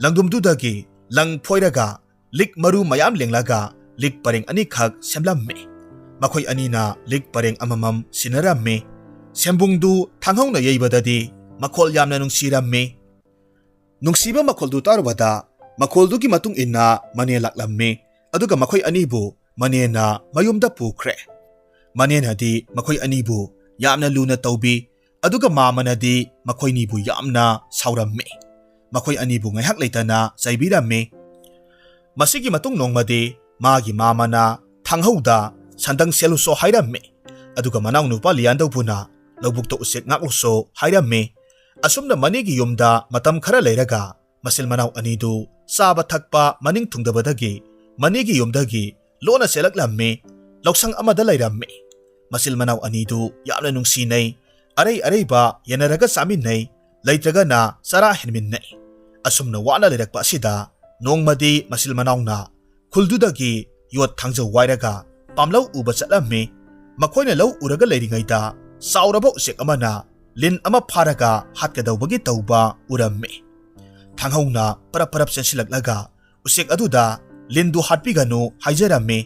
ꯂꯪꯗꯨꯝꯗꯨꯗꯒꯤ ꯂꯪ ꯐꯣꯏꯔꯒ ꯂꯤꯛ ꯃꯔꯨ ꯃꯌꯥꯝ ꯂꯦꯡꯂꯒ ꯂꯤꯛ ꯄꯔꯦꯡ ꯑꯅꯤꯈꯛ ꯁꯦꯝꯂꯝꯃꯤ꯫ ꯃꯈꯣꯏ ꯑꯅꯤꯅ ꯂꯤꯛ ꯄꯔꯦꯡ ꯑꯃꯃꯝ ꯁꯤꯟꯅꯔꯝꯃꯤ꯫ ꯁꯦꯝꯕꯨꯡꯗꯨ ꯊꯥꯡꯍꯧꯅ ꯌꯩꯕꯗꯗꯤ ꯃꯈꯣꯜ ꯌꯥꯝꯅ ꯅꯨꯡꯁꯤꯔꯝꯃꯤ꯫ ꯅꯨꯡꯁꯤꯕ ꯃꯈꯣꯜꯗꯨ ꯇꯥꯔꯨꯕꯗ ꯃꯈꯣꯜꯗꯨꯒꯤ ꯃꯇꯨꯡ ꯏꯟꯅ ꯃꯅꯦ ꯂꯥꯛꯂꯝꯃꯤ꯫ ꯑꯗꯨꯒ ꯃꯈꯣꯏ ꯑꯅꯤꯕꯨ ꯃꯅꯦꯅ ꯃꯌꯨꯝꯗ ꯄꯨꯈ꯭ꯔꯦ꯫ ꯃꯅꯦꯅꯗꯤ ꯃꯈꯣꯏ ꯑꯅꯤꯕꯨ ꯌꯥꯝꯅ ꯂꯨꯅ ꯇꯧꯕꯤ꯫ ꯑꯗꯨꯒ ꯃꯥꯃꯅꯗꯤ ꯃꯈꯣꯏꯅꯤꯕꯨ ꯌꯥꯝꯅ ꯁꯥꯎꯔꯝꯃꯤ꯫ ꯃꯈꯣꯏ ꯑꯅꯤꯕꯨ ꯉꯥꯏꯍꯥꯛ ꯂꯩꯇꯅ ꯆꯩꯕꯤꯔꯝꯃꯤ꯫ ꯃꯁꯤꯒꯤ ꯃꯇꯨꯡ ꯅꯣꯡꯃꯗꯤ ꯃꯥꯒꯤ ꯃꯥꯃꯅ ꯊꯥꯡꯍꯧꯗ ꯁꯟꯗꯪ ꯁꯦꯜꯂꯨꯁꯣ ꯍꯥꯏꯔꯝꯃꯤ꯫ ꯑꯗꯨꯒ ꯃꯅꯥꯎꯅꯨꯄꯥ ꯂꯤꯌꯥꯟꯗꯧꯕꯨꯅ ꯂꯧꯕꯨꯛꯇ ꯎꯆꯦꯛ ꯉꯥꯛꯂꯨꯁꯣ ꯍꯥꯏꯔꯝꯃꯤ꯫ ꯑꯁꯨꯝꯅ ꯃꯅꯦꯒꯤ ꯌꯨꯝꯗ ꯃꯇꯝ ꯈꯔ ꯂꯩꯔꯒ ꯃꯆꯤꯜ ꯃꯅꯥꯎ ꯑꯅꯤꯗꯨ ꯆꯥꯕ ꯊꯛꯄ ꯃꯅꯤꯡ ꯊꯨꯡꯗꯕꯗꯒꯤ ꯃꯅꯦꯒꯤ ꯌꯨꯝꯗꯒꯤ ꯂꯣꯟꯅ ꯆꯦꯜꯂꯛꯂꯝꯃꯤ꯫ ꯂꯧꯁꯪ ꯑꯃꯗ ꯂꯩꯔꯝꯃꯤ꯫ ꯃꯆꯤꯜ ꯃꯅꯥꯎ ꯑꯅꯤꯗꯨ ꯌꯥꯝꯅ ꯅꯨꯡꯁꯤꯅꯩ꯫ ꯑꯔꯩ ꯑꯔꯩꯕ ꯌꯦꯟꯅꯔꯒ ꯆꯥꯃꯤꯟꯅꯩ, ꯂꯩꯇ꯭ꯔꯒꯅ ꯆꯔꯥ ꯍꯦꯟꯃꯤꯟꯅꯩ꯫ ꯑꯁꯨꯝꯅ ꯋꯥꯅ ꯂꯩꯔꯛꯄ ꯑꯁꯤꯗ ꯅꯣꯡꯃꯗꯤ ꯃꯆꯤꯜ ꯃꯅꯥꯎꯅ ꯈꯨꯜꯗꯨꯗꯒꯤ ꯌꯣꯠ ꯊꯥꯡꯖꯧ ꯋꯥꯏꯔꯒ ꯄꯥꯝꯂꯧ ꯎꯕ ꯆꯠꯂꯝꯃꯤ꯫ ꯃꯈꯣꯏꯅ ꯂꯧ ꯎꯔꯒ ꯂꯩꯔꯤꯉꯩꯗ ꯆꯥꯎꯔꯕ ꯎꯆꯦꯛ ꯑꯃꯅ ꯂꯤꯟ ꯑꯃ ꯐꯥꯔꯒ ꯍꯥꯠꯀꯗꯧꯕꯒꯤ ꯇꯧꯕ ꯎꯔꯝꯃꯤ꯫ ꯊꯥꯡꯍꯧꯅ ꯄꯔꯞ ꯄꯔꯞ ꯆꯦꯟꯁꯤꯜꯂꯛꯂꯒ ꯎꯆꯦꯛ ꯑꯗꯨꯗ ꯂꯤꯟꯗꯨ ꯍꯥꯠꯄꯤꯒꯅꯨ ꯍꯥꯏꯖꯔꯝꯃꯤ꯫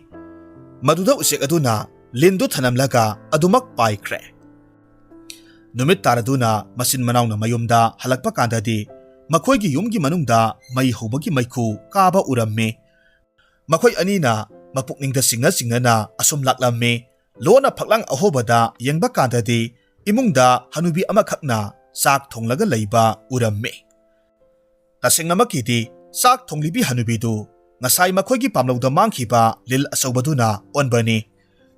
ꯃꯗꯨꯗ ꯎꯆꯦꯛ ꯑꯗꯨꯅ ꯂꯤꯟꯗꯨ ꯊꯅꯝꯂꯒ ꯑꯗꯨꯃꯛ ꯄꯥꯏꯈ꯭ꯔꯦ꯫ ꯅꯨꯃꯤꯠ ꯇꯥꯔꯗꯨꯅ ꯃꯆꯤꯟ ꯃꯅꯥꯎꯅ ꯃꯌꯨꯝꯗ ꯍꯜꯂꯛꯄ ꯀꯥꯟꯗꯗꯤ ꯃꯈꯣꯏꯒꯤ ꯌꯨꯝꯒꯤ ꯃꯅꯨꯡꯗ ꯃꯩ ꯍꯧꯕꯒꯤ ꯃꯩꯈꯨ ꯀꯥꯕ ꯎꯔꯝꯃꯤ꯫ ꯃꯈꯣꯏ ꯑꯅꯤꯅ ꯃꯄꯨꯛꯅꯤꯡꯗ ꯆꯤꯡꯅ ꯆꯤꯡꯅꯅ ꯑꯁꯨꯝ ꯂꯥꯛꯂꯝꯃꯤ꯫ ꯂꯣꯟꯅ ꯐꯛꯂꯥꯡ ꯑꯍꯣꯕꯗ ꯌꯦꯡꯕ ꯀꯥꯟꯗꯗꯤ ꯏꯃꯨꯡꯗ ꯍꯅꯨꯕꯤ ꯑꯃꯈꯛꯅ ꯆꯥꯛ ꯊꯣꯡꯂꯒ ꯂꯩꯕ ꯎꯔꯝꯃꯤ꯫ ꯇꯁꯦꯡꯅꯃꯛꯀꯤꯗꯤ ꯆꯥꯛ ꯊꯣꯡꯂꯤꯕꯤ ꯍꯅꯨꯕꯤꯗꯨ ꯉꯁꯥꯏ ꯃꯈꯣꯏꯒꯤ ꯄꯥꯝꯂꯧꯗ ꯃꯥꯡꯈꯤꯕ ꯂꯤꯜ ꯑꯆꯧꯕꯗꯨꯅ ꯑꯣꯟꯕꯅꯤ꯫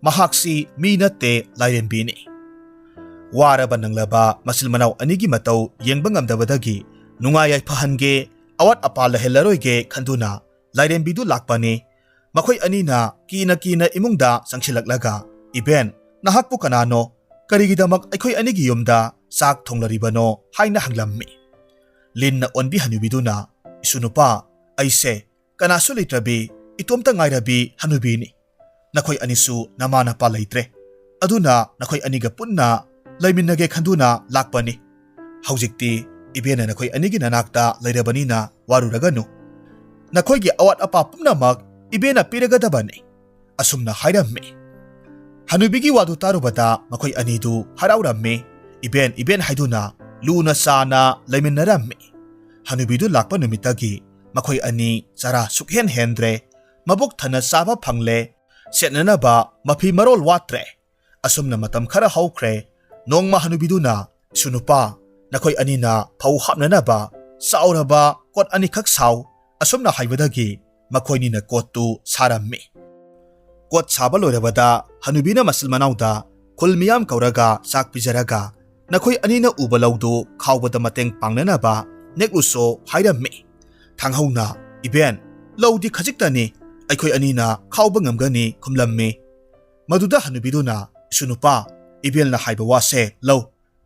ꯃꯍꯥꯛꯁꯤ ꯃꯤ ꯅꯠꯇꯦ, ꯂꯥꯏꯔꯦꯝꯕꯤꯅꯤ꯫ ꯋꯥꯔꯕ ꯅꯪꯂꯕ ꯃꯆꯤꯜ ꯃꯅꯥꯎ ꯑꯅꯤꯒꯤ ꯃꯇꯧ ꯌꯦꯡꯕ ꯉꯝꯗꯕꯗꯒꯤ ꯅꯨꯡꯉꯥꯏ ꯌꯥꯏꯐꯍꯟꯒꯦ, ꯑꯋꯥꯠ ꯑꯄꯥ ꯂꯩꯍꯜꯂꯔꯣꯏꯒꯦ ꯈꯟꯗꯨꯅ ꯂꯥꯏꯔꯦꯝꯕꯤꯗꯨ ꯂꯥꯛꯄꯅꯤ꯫ ꯃꯈꯣꯏ ꯑꯅꯤꯅ ꯀꯤꯅ ꯀꯤꯅ ꯏꯃꯨꯡꯗ ꯆꯪꯁꯤꯜꯂꯛꯂꯒ, "ꯏꯕꯦꯟ, ꯅꯍꯥꯛꯄꯨ ꯀꯅꯥꯅꯣ? ꯀꯔꯤꯒꯤꯗꯃꯛ ꯑꯩꯈꯣꯏ ꯑꯅꯤꯒꯤ ꯌꯨꯝꯗ ꯆꯥꯛ ꯊꯣꯡꯂꯔꯤꯕꯅꯣ?" ꯍꯥꯏꯅ ꯍꯪꯂꯝꯃꯤ꯫ ꯂꯤꯟꯅ ꯑꯣꯟꯕꯤ ꯍꯅꯨꯕꯤꯗꯨꯅ, "ꯏꯁꯨ ꯅꯨꯄꯥ, ꯑꯩꯁꯦ ꯀꯅꯥꯁꯨ ꯂꯩꯇ꯭ꯔꯕꯤ, ꯏꯇꯣꯝꯇ ꯉꯥꯏꯔꯕꯤ ꯍꯅꯨꯕꯤꯅꯤ꯫ ꯅꯈꯣꯏ ꯑꯅꯤꯁꯨ ꯅꯃꯥ ꯅꯄꯥ ꯂꯩꯇ꯭ꯔꯦ꯫ ꯑꯗꯨꯅ ꯅꯈꯣꯏ ꯑꯅꯤꯒ ꯄꯨꯟꯅ ꯂꯩꯃꯤꯟꯅꯒꯦ ꯈꯟꯗꯨꯅ ꯂꯥꯛꯄꯅꯤ꯫ ꯍꯧꯖꯤꯛꯇꯤ ꯏꯕꯦꯟꯅ ꯅꯈꯣꯏ ꯑꯅꯤꯒꯤ ꯅꯅꯥꯛꯇ ꯂꯩꯔꯕꯅꯤꯅ ꯋꯥꯔꯨꯔꯒꯅꯨ꯫ ꯅꯈꯣꯏꯒꯤ ꯑꯋꯥꯠ ꯑꯄꯥ ꯄꯨꯝꯅꯃꯛ ꯏꯕꯦꯟꯅ ꯄꯤꯔꯒꯗꯕꯅꯤ"꯫ ꯑꯁꯨꯝꯅ ꯍꯥꯏꯔꯝꯃꯤ꯫ ꯍꯅꯨꯕꯤꯒꯤ ꯋꯥꯗꯨ ꯇꯥꯔꯨꯕꯗ ꯃꯈꯣꯏ ꯑꯅꯤꯗꯨ ꯍꯔꯥꯎꯔꯝꯃꯤ꯫ ꯏꯕꯦꯟ, ꯏꯕꯦꯟ ꯍꯥꯏꯗꯨꯅ ꯂꯨꯅ ꯆꯥꯅ ꯂꯩꯃꯤꯟꯅꯔꯝꯃꯤ꯫ ꯍꯅꯨꯕꯤꯗꯨ ꯂꯥꯛꯄ ꯅꯨꯃꯤꯠꯇꯒꯤ ꯃꯈꯣꯏ ꯑꯅꯤ ꯆꯔꯥ ꯁꯨꯛꯍꯦꯟ ꯍꯦꯟꯗ꯭ꯔꯦ꯫ ꯃꯕꯨꯛ ꯊꯟꯅ ꯆꯥꯕ ꯐꯪꯂꯦ꯫ ꯁꯦꯠꯅꯅꯕ ꯃꯐꯤ ꯃꯔꯣꯜ ꯋꯥꯠꯇ꯭ꯔꯦ꯫ ꯑꯁꯨꯝꯅ ꯃꯇꯝ ꯈꯔ ꯍꯧꯈ꯭ꯔꯦ꯫ ꯅꯣꯡꯃ ꯍꯅꯨꯕꯤꯗꯨꯅ, "ꯏꯁꯨ ꯅꯨꯄꯥ, ꯅꯈꯣꯏ ꯑꯅꯤꯅ ꯐꯧ ꯍꯥꯞꯅꯅꯕ ꯆꯥꯎꯔꯕ ꯀꯣꯠ ꯑꯅꯤꯈꯛ ꯁꯥꯎ"꯫ ꯑꯁꯨꯝꯅ ꯍꯥꯏꯕꯗꯒꯤ ꯃꯈꯣꯏꯅꯤꯅ ꯀꯣꯠꯇꯨ ꯁꯥꯔꯝꯃꯤ꯫ ꯀꯣꯠ ꯁꯥꯕ ꯂꯣꯏꯔꯕꯗ ꯍꯅꯨꯕꯤꯅ ꯃꯆꯤꯟ ꯃꯅꯥꯎꯗ ꯈꯨꯜ ꯃꯤꯌꯥꯝ ꯀꯧꯔꯒ ꯆꯥꯛ ꯄꯤꯖꯔꯒ, "ꯅꯈꯣꯏ ꯑꯅꯤꯅ ꯎꯕ ꯂꯧꯗꯨ ꯈꯥꯎꯕꯗ ꯃꯇꯦꯡ ꯄꯥꯡꯅꯅꯕ ꯅꯦꯛꯂꯨꯁꯣ" ꯍꯥꯏꯔꯝꯃꯤ꯫ ꯊꯥꯡꯍꯧꯅ, "ꯏꯕꯦꯟ, ꯂꯧꯗꯤ ꯈꯖꯤꯛꯇꯅꯤ, ꯑꯩꯈꯣꯏ ꯑꯅꯤꯅ ꯈꯥꯎꯕ ꯉꯝꯒꯅꯤ" ꯈꯨꯝꯂꯝꯃꯤ꯫ ꯃꯗꯨꯗ ꯍꯅꯨꯕꯤꯗꯨꯅ, "ꯏꯁꯨ ꯅꯨꯄꯥ, ꯏꯕꯦꯜꯅ ꯍꯥꯏꯕ ꯋꯥꯁꯦ ꯂꯧ,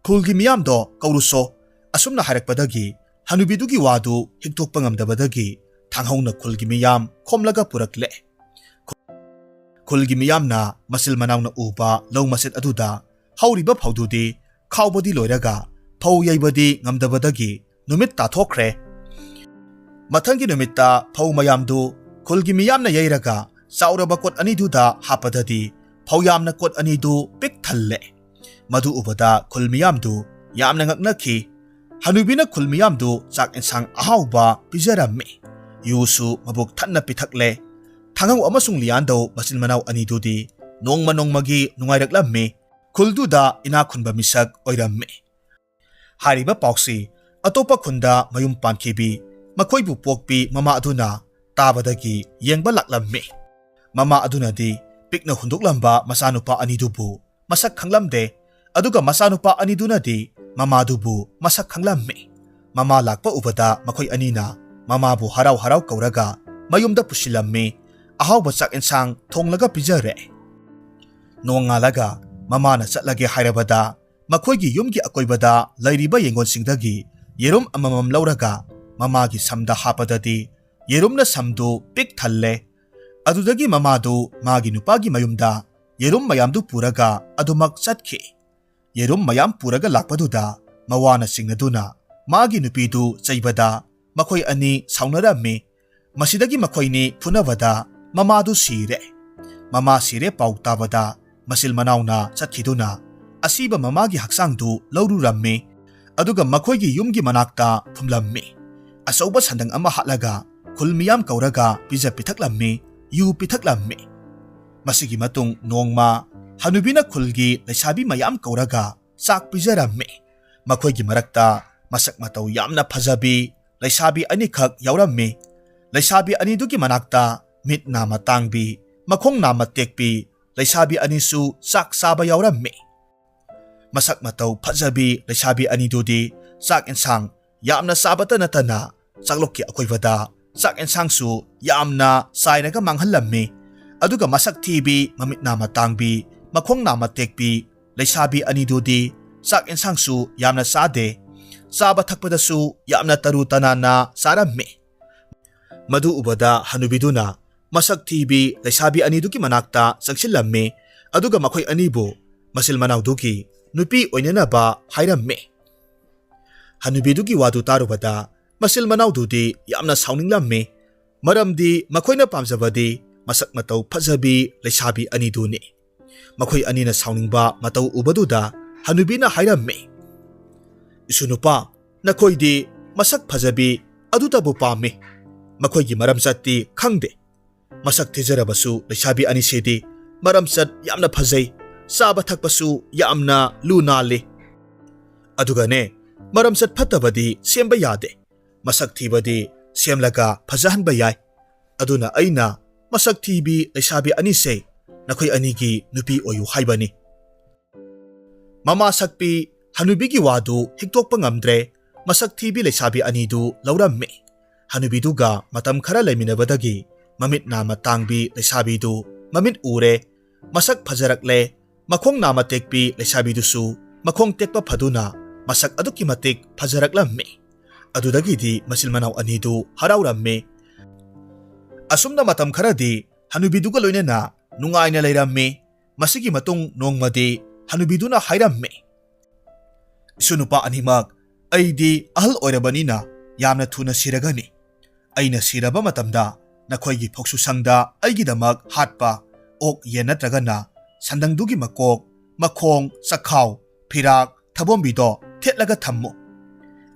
ꯈꯨꯜꯒꯤ ꯃꯤꯌꯥꯝꯗꯣ ꯀꯧꯔꯨꯁꯣ"꯫ ꯑꯁꯨꯝꯅ ꯍꯥꯏꯔꯛꯄꯗꯒꯤ ꯍꯅꯨꯕꯤꯗꯨꯒꯤ ꯋꯥꯗꯨ ꯍꯤꯛꯇꯣꯛꯄ ꯉꯝꯗꯕꯗꯒꯤ ꯊꯥꯡꯍꯧꯅ ꯈꯨꯜꯒꯤ ꯃꯤꯌꯥꯝ ꯈꯣꯝꯂꯒ ꯄꯨꯔꯛꯂꯦ꯫ ꯈꯨꯜꯒꯤ ꯃꯤꯌꯥꯝꯅ ꯃꯆꯤꯜ ꯃꯅꯥꯎꯅ ꯎꯕ ꯂꯧ ꯃꯆꯦꯠ ꯑꯗꯨꯗ ꯍꯧꯔꯤꯕ ꯐꯧꯗꯨꯗꯤ ꯈꯥꯎꯕꯗꯤ ꯂꯣꯏꯔꯒ ꯐꯧ ꯌꯩꯕꯗꯤ ꯉꯝꯗꯕꯗꯒꯤ ꯅꯨꯃꯤꯠ ꯇꯥꯊꯣꯛꯈ꯭ꯔꯦ꯫ ꯃꯊꯪꯒꯤ ꯅꯨꯃꯤꯠꯇ ꯐꯧ ꯃꯌꯥꯝꯗꯨ ꯈꯨꯜꯒꯤ ꯃꯤꯌꯥꯝꯅ ꯌꯩꯔꯒ ꯆꯥꯎꯔꯕ ꯀꯣꯠ ꯑꯅꯤꯗꯨꯗ ꯍꯥꯞꯄꯗꯗꯤ ꯐꯧ ꯌꯥꯝꯅ ꯀꯣꯠ ꯑꯅꯤꯗꯨ ꯄꯤꯛ ꯊꯜꯂꯦ꯫ ꯃꯗꯨ ꯎꯕꯗ ꯈꯨꯜ ꯃꯤꯌꯥꯝꯗꯨ ꯌꯥꯝꯅ ꯉꯛꯅꯈꯤ꯫ ꯍꯅꯨꯕꯤꯅ ꯈꯨꯜ ꯃꯤꯌꯥꯝꯗꯨ ꯆꯥꯛ ꯏꯟꯁꯥꯡ ꯑꯍꯥꯎꯕ ꯄꯤꯖꯔꯝꯃꯤ꯫ ꯌꯨꯁꯨ ꯃꯕꯨꯛ ꯊꯟꯅ ꯄꯤꯊꯛꯂꯦ꯫ ꯊꯥꯡꯍꯧ ꯑꯃꯁꯨꯡ ꯂꯤꯌꯥꯟꯗꯧ ꯃꯆꯤꯟ ꯃꯅꯥꯎ ꯑꯅꯤꯗꯨꯗꯤ ꯅꯣꯡꯃ ꯅꯣꯡꯃꯒꯤ ꯅꯨꯡꯉꯥꯏꯔꯛꯂꯝꯃꯤ꯫ ꯈꯨꯜꯗꯨꯗ ꯏꯅꯥꯛ ꯈꯨꯟꯕ ꯃꯤꯁꯛ ꯑꯣꯏꯔꯝꯃꯤ꯫ ꯍꯥꯏꯔꯤꯕ ꯄꯥꯎꯁꯤ ꯑꯇꯣꯞꯄ ꯈꯨꯟꯗ ꯃꯌꯨꯝ ꯄꯥꯟꯈꯤꯕꯤ ꯃꯈꯣꯏꯕꯨ ꯄꯣꯛꯄꯤ ꯃꯃꯥ ꯑꯗꯨꯅ ꯇꯥꯕꯗꯒꯤ ꯌꯦꯡꯕ ꯂꯥꯛꯂꯝꯃꯤ꯫ ꯃꯃꯥ ꯑꯗꯨꯅꯗꯤ ꯄꯤꯛꯅ ꯍꯨꯟꯗꯣꯛꯂꯝꯕ ꯃꯆꯥꯅꯨꯄꯥ ꯑꯅꯤꯗꯨꯕꯨ ꯃꯁꯛ ꯈꯪꯂꯝꯗꯦ꯫ ꯑꯗꯨꯒ ꯃꯆꯥꯅꯨꯄꯥ ꯑꯅꯤꯗꯨꯅꯗꯤ ꯃꯃꯥꯗꯨꯕꯨ ꯃꯁꯛ ꯈꯪꯂꯝꯃꯤ꯫ ꯃꯃꯥ ꯂꯥꯛꯄ ꯎꯕꯗ ꯃꯈꯣꯏ ꯑꯅꯤꯅ ꯃꯃꯥꯕꯨ ꯍꯔꯥꯎ ꯍꯔꯥꯎ ꯀꯧꯔꯒ ꯃꯌꯨꯝꯗ ꯄꯨꯁꯤꯜꯂꯝꯃꯤ꯫ ꯑꯍꯥꯎꯕ ꯆꯥꯛ ꯏꯟꯁꯥꯡ ꯊꯣꯡꯂꯒ ꯄꯤꯖꯔꯦ꯫ ꯅꯣꯡꯉꯥꯜꯂꯒ ꯃꯃꯥꯅ ꯆꯠꯂꯒꯦ ꯍꯥꯏꯔꯕꯗ ꯃꯈꯣꯏꯒꯤ ꯌꯨꯝꯒꯤ ꯑꯀꯣꯏꯕꯗ ꯂꯩꯔꯤꯕ ꯌꯦꯡꯒꯣꯟꯁꯤꯡꯗꯒꯤ ꯌꯦꯔꯨꯝ ꯑꯃꯃꯝ ꯂꯧꯔꯒ ꯃꯃꯥꯒꯤ ꯁꯝꯗ ꯍꯥꯞꯄꯗꯗꯤ ꯌꯦꯔꯨꯝꯅ ꯁꯝꯗꯨ ꯄꯤꯛ ꯊꯜꯂꯦ꯫ ꯑꯗꯨꯗꯒꯤ ꯃꯃꯥꯗꯨ ꯃꯥꯒꯤ ꯅꯨꯄꯥꯒꯤ ꯃꯌꯨꯝꯗ ꯌꯦꯔꯨꯝ ꯃꯌꯥꯝꯗꯨ ꯄꯨꯔꯒ ꯑꯗꯨꯃꯛ ꯆꯠꯈꯤ꯫ ꯌꯦꯔꯨꯝ ꯃꯌꯥꯝ ꯄꯨꯔꯒ ꯂꯥꯛꯄꯗꯨꯗ ꯃꯋꯥꯅ ꯆꯤꯡꯅꯗꯨꯅ ꯃꯥꯒꯤ ꯅꯨꯄꯤꯗꯨ ꯆꯩꯕꯗ ꯃꯈꯣꯏ ꯑꯅꯤ ꯁꯥꯎꯅꯔꯝꯃꯤ꯫ ꯃꯁꯤꯗꯒꯤ ꯃꯈꯣꯏꯅꯤ ꯐꯨꯅꯕꯗ ꯃꯃꯥꯗꯨ ꯁꯤꯔꯦ꯫ ꯃꯃꯥ ꯁꯤꯔꯦ ꯄꯥꯎ ꯇꯥꯕꯗ ꯃꯆꯤꯜ ꯃꯅꯥꯎꯅ ꯆꯠꯈꯤꯗꯨꯅ ꯑꯁꯤꯕ ꯃꯃꯥꯒꯤ ꯍꯛꯆꯥꯡꯗꯨ ꯂꯧꯔꯨꯔꯝꯃꯤ꯫ ꯑꯗꯨꯒ ꯃꯈꯣꯏꯒꯤ ꯌꯨꯝꯒꯤ ꯃꯅꯥꯛꯇ ꯐꯨꯝꯂꯝꯃꯤ꯫ ꯑꯆꯧꯕ ꯁꯟꯗꯪ ꯑꯃ ꯍꯥꯠꯂꯒ ꯈꯨꯜ ꯃꯤꯌꯥꯝ ꯀꯧꯔꯒ ꯄꯤꯖ ꯄꯤꯊꯛꯂꯝꯃꯤ, ꯌꯨ ꯄꯤꯊꯛꯂꯝꯃꯤ꯫ ꯃꯁꯤꯒꯤ ꯃꯇꯨꯡ ꯅꯣꯡꯃ ꯍꯅꯨꯕꯤꯅ ꯈꯨꯜꯒꯤ ꯂꯩꯁꯥꯕꯤ ꯃꯌꯥꯝ ꯀꯧꯔꯒ ꯆꯥꯛ ꯄꯤꯖꯔꯝꯃꯤ꯫ ꯃꯈꯣꯏꯒꯤ ꯃꯔꯛꯇ ꯃꯁꯛ ꯃꯇꯧ ꯌꯥꯝꯅ ꯐꯖꯕꯤ ꯂꯩꯁꯥꯕꯤ ꯑꯅꯤꯈꯛ ꯌꯥꯎꯔꯝꯃꯤ꯫ ꯂꯩꯁꯥꯕꯤ ꯑꯅꯤꯗꯨꯒꯤ ꯃꯅꯥꯛꯇ ꯃꯤꯠ ꯅꯥꯝꯃ ꯇꯥꯡꯕꯤ, ꯃꯈꯣꯡ ꯅꯥꯝꯃ ꯇꯦꯛꯄꯤ ꯂꯩꯁꯥꯕꯤ ꯑꯅꯤꯁꯨ ꯆꯥꯛ ꯆꯥꯕ ꯌꯥꯎꯔꯝꯃꯤ꯫ ꯃꯁꯛ ꯃꯇꯧ ꯐꯖꯕꯤ ꯂꯩꯁꯥꯕꯤ ꯑꯅꯤꯗꯨꯗꯤ ꯆꯥꯛ ꯏꯟꯁꯥꯡ ꯌꯥꯝꯅ ꯆꯥꯕꯇ ꯅꯠꯇꯅ ꯆꯥꯛꯂꯣꯛꯀꯤ ꯑꯀꯣꯏꯕꯗ ꯆꯥꯛ ꯏꯟꯁꯥꯡꯁꯨ ꯌꯥꯝꯅ ꯆꯥꯏꯔꯒ ꯃꯥꯡꯍꯜꯂꯝꯃꯤ꯫ ꯑꯗꯨꯒ ꯃꯁꯛ ꯊꯤꯕꯤ, ꯃꯃꯤꯠ ꯅꯥꯝꯃ ꯇꯥꯡꯕꯤ, ꯃꯈꯣꯡ ꯅꯥꯝꯃ ꯇꯦꯛꯄꯤ ꯂꯩꯁꯥꯕꯤ ꯑꯅꯤꯗꯨꯗꯤ ꯆꯥꯛ ꯏꯟꯁꯥꯡꯁꯨ ꯌꯥꯝꯅ ꯆꯥꯗꯦ꯫ ꯆꯥꯕ ꯊꯛꯄꯗꯁꯨ ꯌꯥꯝꯅ ꯇꯔꯨ ꯇꯅꯥꯟꯅ ꯆꯥꯔꯝꯃꯤ꯫ ꯃꯗꯨ ꯎꯕꯗ ꯍꯅꯨꯕꯤꯗꯨꯅ ꯃꯁꯛ ꯊꯤꯕꯤ ꯂꯩꯁꯥꯕꯤ ꯑꯅꯤꯗꯨꯒꯤ ꯃꯅꯥꯛꯇ ꯆꯪꯁꯤꯜꯂꯝꯃꯤ꯫ ꯑꯗꯨꯒ ꯃꯈꯣꯏ ꯑꯅꯤꯕꯨ ꯃꯆꯤꯜ ꯃꯅꯥꯎꯗꯨꯒꯤ ꯅꯨꯄꯤ ꯑꯣꯏꯅꯅꯕ ꯍꯥꯏꯔꯝꯃꯤ꯫ ꯍꯅꯨꯕꯤꯗꯨꯒꯤ ꯋꯥꯗꯨ ꯇꯥꯔꯨꯕꯗ ꯃꯆꯤꯜ ꯃꯅꯥꯎꯗꯨꯗꯤ ꯌꯥꯝꯅ ꯁꯥꯎꯅꯤꯡꯂꯝꯃꯤ꯫ ꯃꯔꯝꯗꯤ ꯃꯈꯣꯏꯅ ꯄꯥꯝꯖꯕꯗꯤ ꯃꯁꯛ ꯃꯇꯧ ꯐꯖꯕꯤ ꯂꯩꯁꯥꯕꯤ ꯑꯅꯤꯗꯨꯅꯤ꯫ ꯃꯈꯣꯏ ꯑꯅꯤꯅ ꯁꯥꯎꯅꯤꯡꯕ ꯃꯇꯧ ꯎꯕꯗꯨꯗ ꯍꯅꯨꯕꯤꯅ ꯍꯥꯏꯔꯝꯃꯤ, "ꯏꯁꯨ ꯅꯨꯄꯥ, ꯅꯈꯣꯏꯗꯤ ꯃꯁꯛ ꯐꯖꯕꯤ ꯑꯗꯨꯇꯕꯨ ꯄꯥꯝꯃꯤ꯫ ꯃꯈꯣꯏꯒꯤ ꯃꯔꯝꯆꯠꯇꯤ ꯈꯪꯗꯦ꯫ ꯃꯁꯛ ꯊꯤꯖꯔꯕꯁꯨ ꯂꯩꯁꯥꯕꯤ ꯑꯅꯤꯁꯤꯗꯤ ꯃꯔꯝꯆꯠ ꯌꯥꯝꯅ ꯐꯖꯩ, ꯆꯥꯕ ꯊꯛꯄꯁꯨ ꯌꯥꯝꯅ ꯂꯨ ꯅꯥꯜꯂꯤ꯫ ꯑꯗꯨꯒꯅꯦ, ꯃꯔꯝꯆꯠ ꯐꯠꯇꯕꯗꯤ ꯁꯦꯝꯕ ꯌꯥꯗꯦ꯫ ꯃꯁꯛ ꯊꯤꯕꯗꯤ ꯁꯦꯝꯂꯒ ꯐꯖꯍꯟꯕ ꯌꯥꯏ꯫ ꯑꯗꯨꯅ ꯑꯩꯅ ꯃꯁꯛ ꯊꯤꯕꯤ ꯂꯩꯁꯥꯕꯤ ꯑꯅꯤꯁꯦ ꯅꯈꯣꯏ ꯑꯅꯤꯒꯤ ꯅꯨꯄꯤ ꯑꯣꯏꯌꯨ ꯍꯥꯏꯕꯅꯤ꯫" ꯃꯃꯥ ꯁꯛꯄꯤ ꯍꯅꯨꯕꯤꯒꯤ ꯋꯥꯗꯨ ꯍꯤꯛꯇꯣꯛꯄ ꯉꯝꯗ꯭ꯔꯦ꯫ ꯃꯁꯛ ꯊꯤꯕꯤ ꯂꯩꯁꯥꯕꯤ ꯑꯅꯤꯗꯨ ꯂꯧꯔꯝꯃꯤ꯫ ꯍꯅꯨꯕꯤꯗꯨꯒ ꯃꯇꯝ ꯈꯔ ꯂꯩꯃꯤꯟꯅꯕꯗꯒꯤ ꯃꯃꯤꯠ ꯅꯥꯝꯃ ꯇꯥꯡꯕꯤ ꯂꯩꯁꯥꯕꯤꯗꯨ ꯃꯃꯤꯠ ꯎꯔꯦ, ꯃꯁꯛ ꯐꯖꯔꯛꯂꯦ꯫ ꯃꯈꯣꯡ ꯅꯥꯝꯃ ꯇꯦꯛꯄꯤ ꯂꯩꯁꯥꯕꯤꯗꯨꯁꯨ ꯃꯈꯣꯡ ꯇꯦꯛꯄ ꯐꯗꯨꯅ ꯃꯁꯛ ꯑꯗꯨꯛꯀꯤ ꯃꯇꯤꯛ ꯐꯖꯔꯛꯂꯝꯃꯤ꯫ ꯑꯗꯨꯗꯒꯤꯗꯤ ꯃꯆꯤꯟ ꯃꯅꯥꯎ ꯑꯅꯤꯗꯨ ꯍꯔꯥꯎꯔꯝꯃꯤ꯫ ꯑꯁꯨꯝꯅ ꯃꯇꯝ ꯈꯔꯗꯤ ꯍꯅꯨꯕꯤꯗꯨꯒ ꯂꯣꯏꯅꯅ ꯅꯨꯡꯉꯥꯏꯅ ꯂꯩꯔꯝꯃꯤ꯫ ꯃꯁꯤꯒꯤ ꯃꯇꯨꯡ ꯅꯣꯡꯃꯗꯤ ꯍꯅꯨꯕꯤꯗꯨꯅ ꯍꯥꯏꯔꯝꯃꯤ, "ꯏꯁꯨ ꯅꯨꯄꯥ ꯑꯅꯤꯃꯛ, ꯑꯩꯗꯤ ꯑꯍꯜ ꯑꯣꯏꯔꯕꯅꯤꯅ ꯌꯥꯝꯅ ꯊꯨꯅ ꯁꯤꯔꯒꯅꯤ꯫ ꯑꯩꯅ ꯁꯤꯔꯕ ꯃꯇꯝꯗ ꯅꯈꯣꯏꯒꯤ ꯐꯧꯁꯨꯁꯪꯗ ꯑꯩꯒꯤꯗꯃꯛ ꯍꯥꯠꯄ ꯑꯣꯛ, ꯌꯦꯟ ꯅꯠꯇ꯭ꯔꯒꯅ ꯁꯟꯗꯪꯗꯨꯒꯤ ꯃꯀꯣꯛ, ꯃꯈꯣꯡ, ꯆꯈꯥꯎ, ꯐꯤꯔꯥꯛ, ꯊꯕꯣꯝꯕꯤꯗꯣ ꯊꯦꯠꯂꯒ ꯊꯝꯃꯨ꯫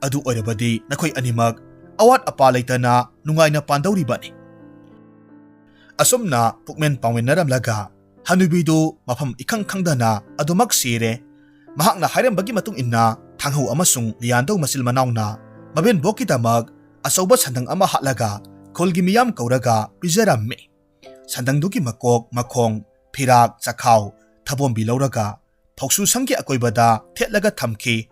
ꯑꯗꯨ ꯑꯣꯏꯔꯕꯗꯤ ꯅꯈꯣꯏ ꯑꯅꯤꯃꯛ ꯑꯋꯥꯠ ꯑꯄꯥ ꯂꯩꯇꯅ ꯅꯨꯡꯉꯥꯏꯅ ꯄꯥꯟꯗꯧꯔꯤꯕꯅꯤ"꯫ ꯑꯁꯨꯝꯅ ꯄꯨꯛꯃꯦꯟ ꯄꯥꯎꯃꯤꯟꯅꯔꯝꯂꯒ ꯍꯅꯨꯕꯤꯗꯨ ꯃꯐꯝ ꯏꯈꯪ ꯈꯪꯗꯅ ꯑꯗꯨꯃꯛ ꯁꯤꯔꯦ꯫ ꯃꯍꯥꯛꯅ ꯍꯥꯏꯔꯝꯕꯒꯤ ꯃꯇꯨꯡ ꯏꯟꯅ ꯊꯥꯡꯍꯧ ꯑꯃꯁꯨꯡ ꯂꯤꯌꯥꯟꯗꯧ ꯃꯆꯤꯜ ꯃꯅꯥꯎꯅ ꯃꯕꯦꯟꯕꯣꯛꯀꯤꯗꯃꯛ ꯑꯆꯧꯕ ꯁꯟꯗꯪ ꯑꯃ ꯍꯥꯠꯂꯒ ꯈꯨꯜꯒꯤ ꯃꯤꯌꯥꯝ ꯀꯧꯔꯒ ꯄꯤꯖꯔꯝꯃꯤ꯫ ꯁꯟꯗꯪꯗꯨꯒꯤ ꯃꯀꯣꯛ, ꯃꯈꯣꯡ, ꯐꯤꯔꯥꯛ, ꯆꯈꯥꯎ, ꯊꯕꯣꯝꯕꯤ ꯂꯧꯔꯒ ꯐꯧꯁꯨ ꯁꯪꯒꯤ ꯑꯀꯣꯏꯕꯗ ꯊꯦꯠꯂꯒ ꯊꯝꯈꯤ꯫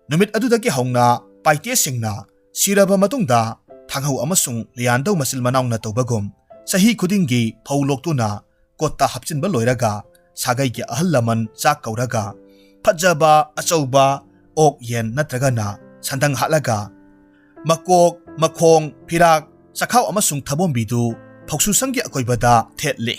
ꯅꯨꯃꯤꯠ ꯑꯗꯨꯗꯒꯤ ꯍꯧꯅ ꯄꯥꯏꯇꯦꯁꯤꯡꯅ ꯁꯤꯔꯕ ꯃꯇꯨꯡꯗ ꯊꯥꯡꯍꯧ ꯑꯃꯁꯨꯡ ꯂꯤꯌꯥꯟꯗꯧ ꯃꯆꯤꯜ ꯃꯅꯥꯎꯅ ꯇꯧꯕꯒꯨꯝ ꯆꯍꯤ ꯈꯨꯗꯤꯡꯒꯤ ꯐꯧ ꯂꯣꯛꯇꯨꯅ ꯀꯣꯠꯇ ꯍꯥꯞꯆꯤꯟꯕ ꯂꯣꯏꯔꯒ ꯁꯥꯒꯩꯒꯤ ꯑꯍꯜ ꯂꯃꯟ ꯆꯥꯛ ꯀꯧꯔꯒ ꯐꯖꯕ ꯑꯆꯧꯕ ꯑꯣꯛ, ꯌꯦꯟ ꯅꯠꯇ꯭ꯔꯒꯅ ꯁꯟꯗꯪ ꯍꯥꯠꯂꯒ ꯃꯀꯣꯛ, ꯃꯈꯣꯡ, ꯐꯤꯔꯥꯛ, ꯆꯈꯥꯎ ꯑꯃꯁꯨꯡ ꯊꯕꯣꯝꯕꯤꯗꯨ ꯐꯧꯁꯨ ꯁꯪꯒꯤ ꯑꯀꯣꯏꯕꯗ ꯊꯦꯠꯂꯤ꯫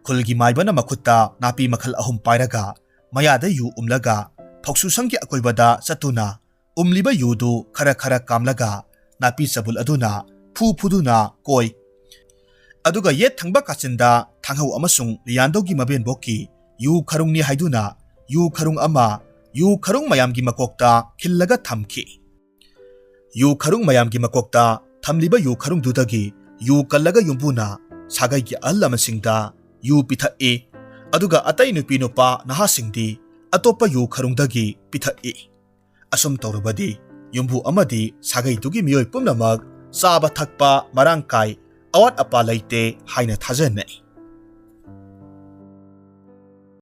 ꯈꯨꯜꯒꯤ ꯃꯥꯏꯕꯅ ꯃꯈꯨꯠꯇ ꯅꯥꯄꯤ ꯃꯈꯜ ꯑꯍꯨꯝ ꯄꯥꯏꯔꯒ ꯃꯌꯥꯗ ꯌꯨ ꯎꯝꯂꯒ ꯐꯧꯁꯨ ꯁꯪꯒꯤ ꯑꯀꯣꯏꯕꯗ ꯆꯠꯇꯨꯅ ꯎꯝꯂꯤꯕ ꯌꯨꯗꯨ ꯈꯔ ꯈꯔ ꯀꯥꯝꯂꯒ ꯅꯥꯄꯤ ꯆꯕꯨꯜ ꯑꯗꯨꯅ ꯐꯨ ꯐꯨꯗꯨꯅ ꯀꯣꯏ꯫ ꯑꯗꯨꯒ ꯌꯦꯠ ꯊꯪꯕ ꯀꯥꯆꯤꯟꯗ ꯊꯥꯡꯍꯧ ꯑꯃꯁꯨꯡ ꯂꯤꯌꯥꯟꯗꯧꯒꯤ ꯃꯕꯦꯟꯕꯣꯛꯀꯤ ꯌꯨ ꯈꯔꯨꯡꯅꯤ ꯍꯥꯏꯗꯨꯅ ꯌꯨ ꯈꯔꯨꯡ ꯑꯃ ꯌꯨ ꯈꯔꯨꯡ ꯃꯌꯥꯝꯒꯤ ꯃꯀꯣꯛꯇ ꯈꯤꯜꯂꯒ ꯊꯝꯈꯤ꯫ ꯌꯨ ꯈꯔꯨꯡ ꯃꯌꯥꯝꯒꯤ ꯃꯀꯣꯛꯇ ꯊꯝꯂꯤꯕ ꯌꯨ ꯈꯔꯨꯡꯗꯨꯗꯒꯤ ꯌꯨ ꯀꯜꯂꯒ ꯌꯨꯝꯕꯨꯅ ꯁꯥꯒꯩꯒꯤ ꯑꯍꯜ ꯂꯃꯟꯁꯤꯡꯗ ꯌꯨ ꯄꯤꯊꯛꯏ꯫ ꯑꯗꯨꯒ ꯑꯇꯩ ꯅꯨꯄꯤ ꯅꯨꯄꯥ ꯅꯍꯥꯁꯤꯡꯗꯤ ꯑꯇꯣꯞꯄ ꯌꯨ ꯈꯔꯨꯡꯗꯒꯤ ꯄꯤꯊꯛꯏ꯫ ꯑꯁꯨꯝ ꯇꯧꯔꯕꯗꯤ ꯌꯨꯝꯕꯨ ꯑꯃꯗꯤ ꯁꯥꯒꯩꯗꯨꯒꯤ ꯃꯤꯑꯣꯏ ꯄꯨꯝꯅꯃꯛ ꯆꯥꯕ ꯊꯛꯄ ꯃꯔꯥꯡ ꯀꯥꯏ, ꯑꯋꯥꯠ ꯑꯄꯥ ꯂꯩꯇꯦ ꯍꯥꯏꯅ ꯊꯥꯖꯅꯩ꯫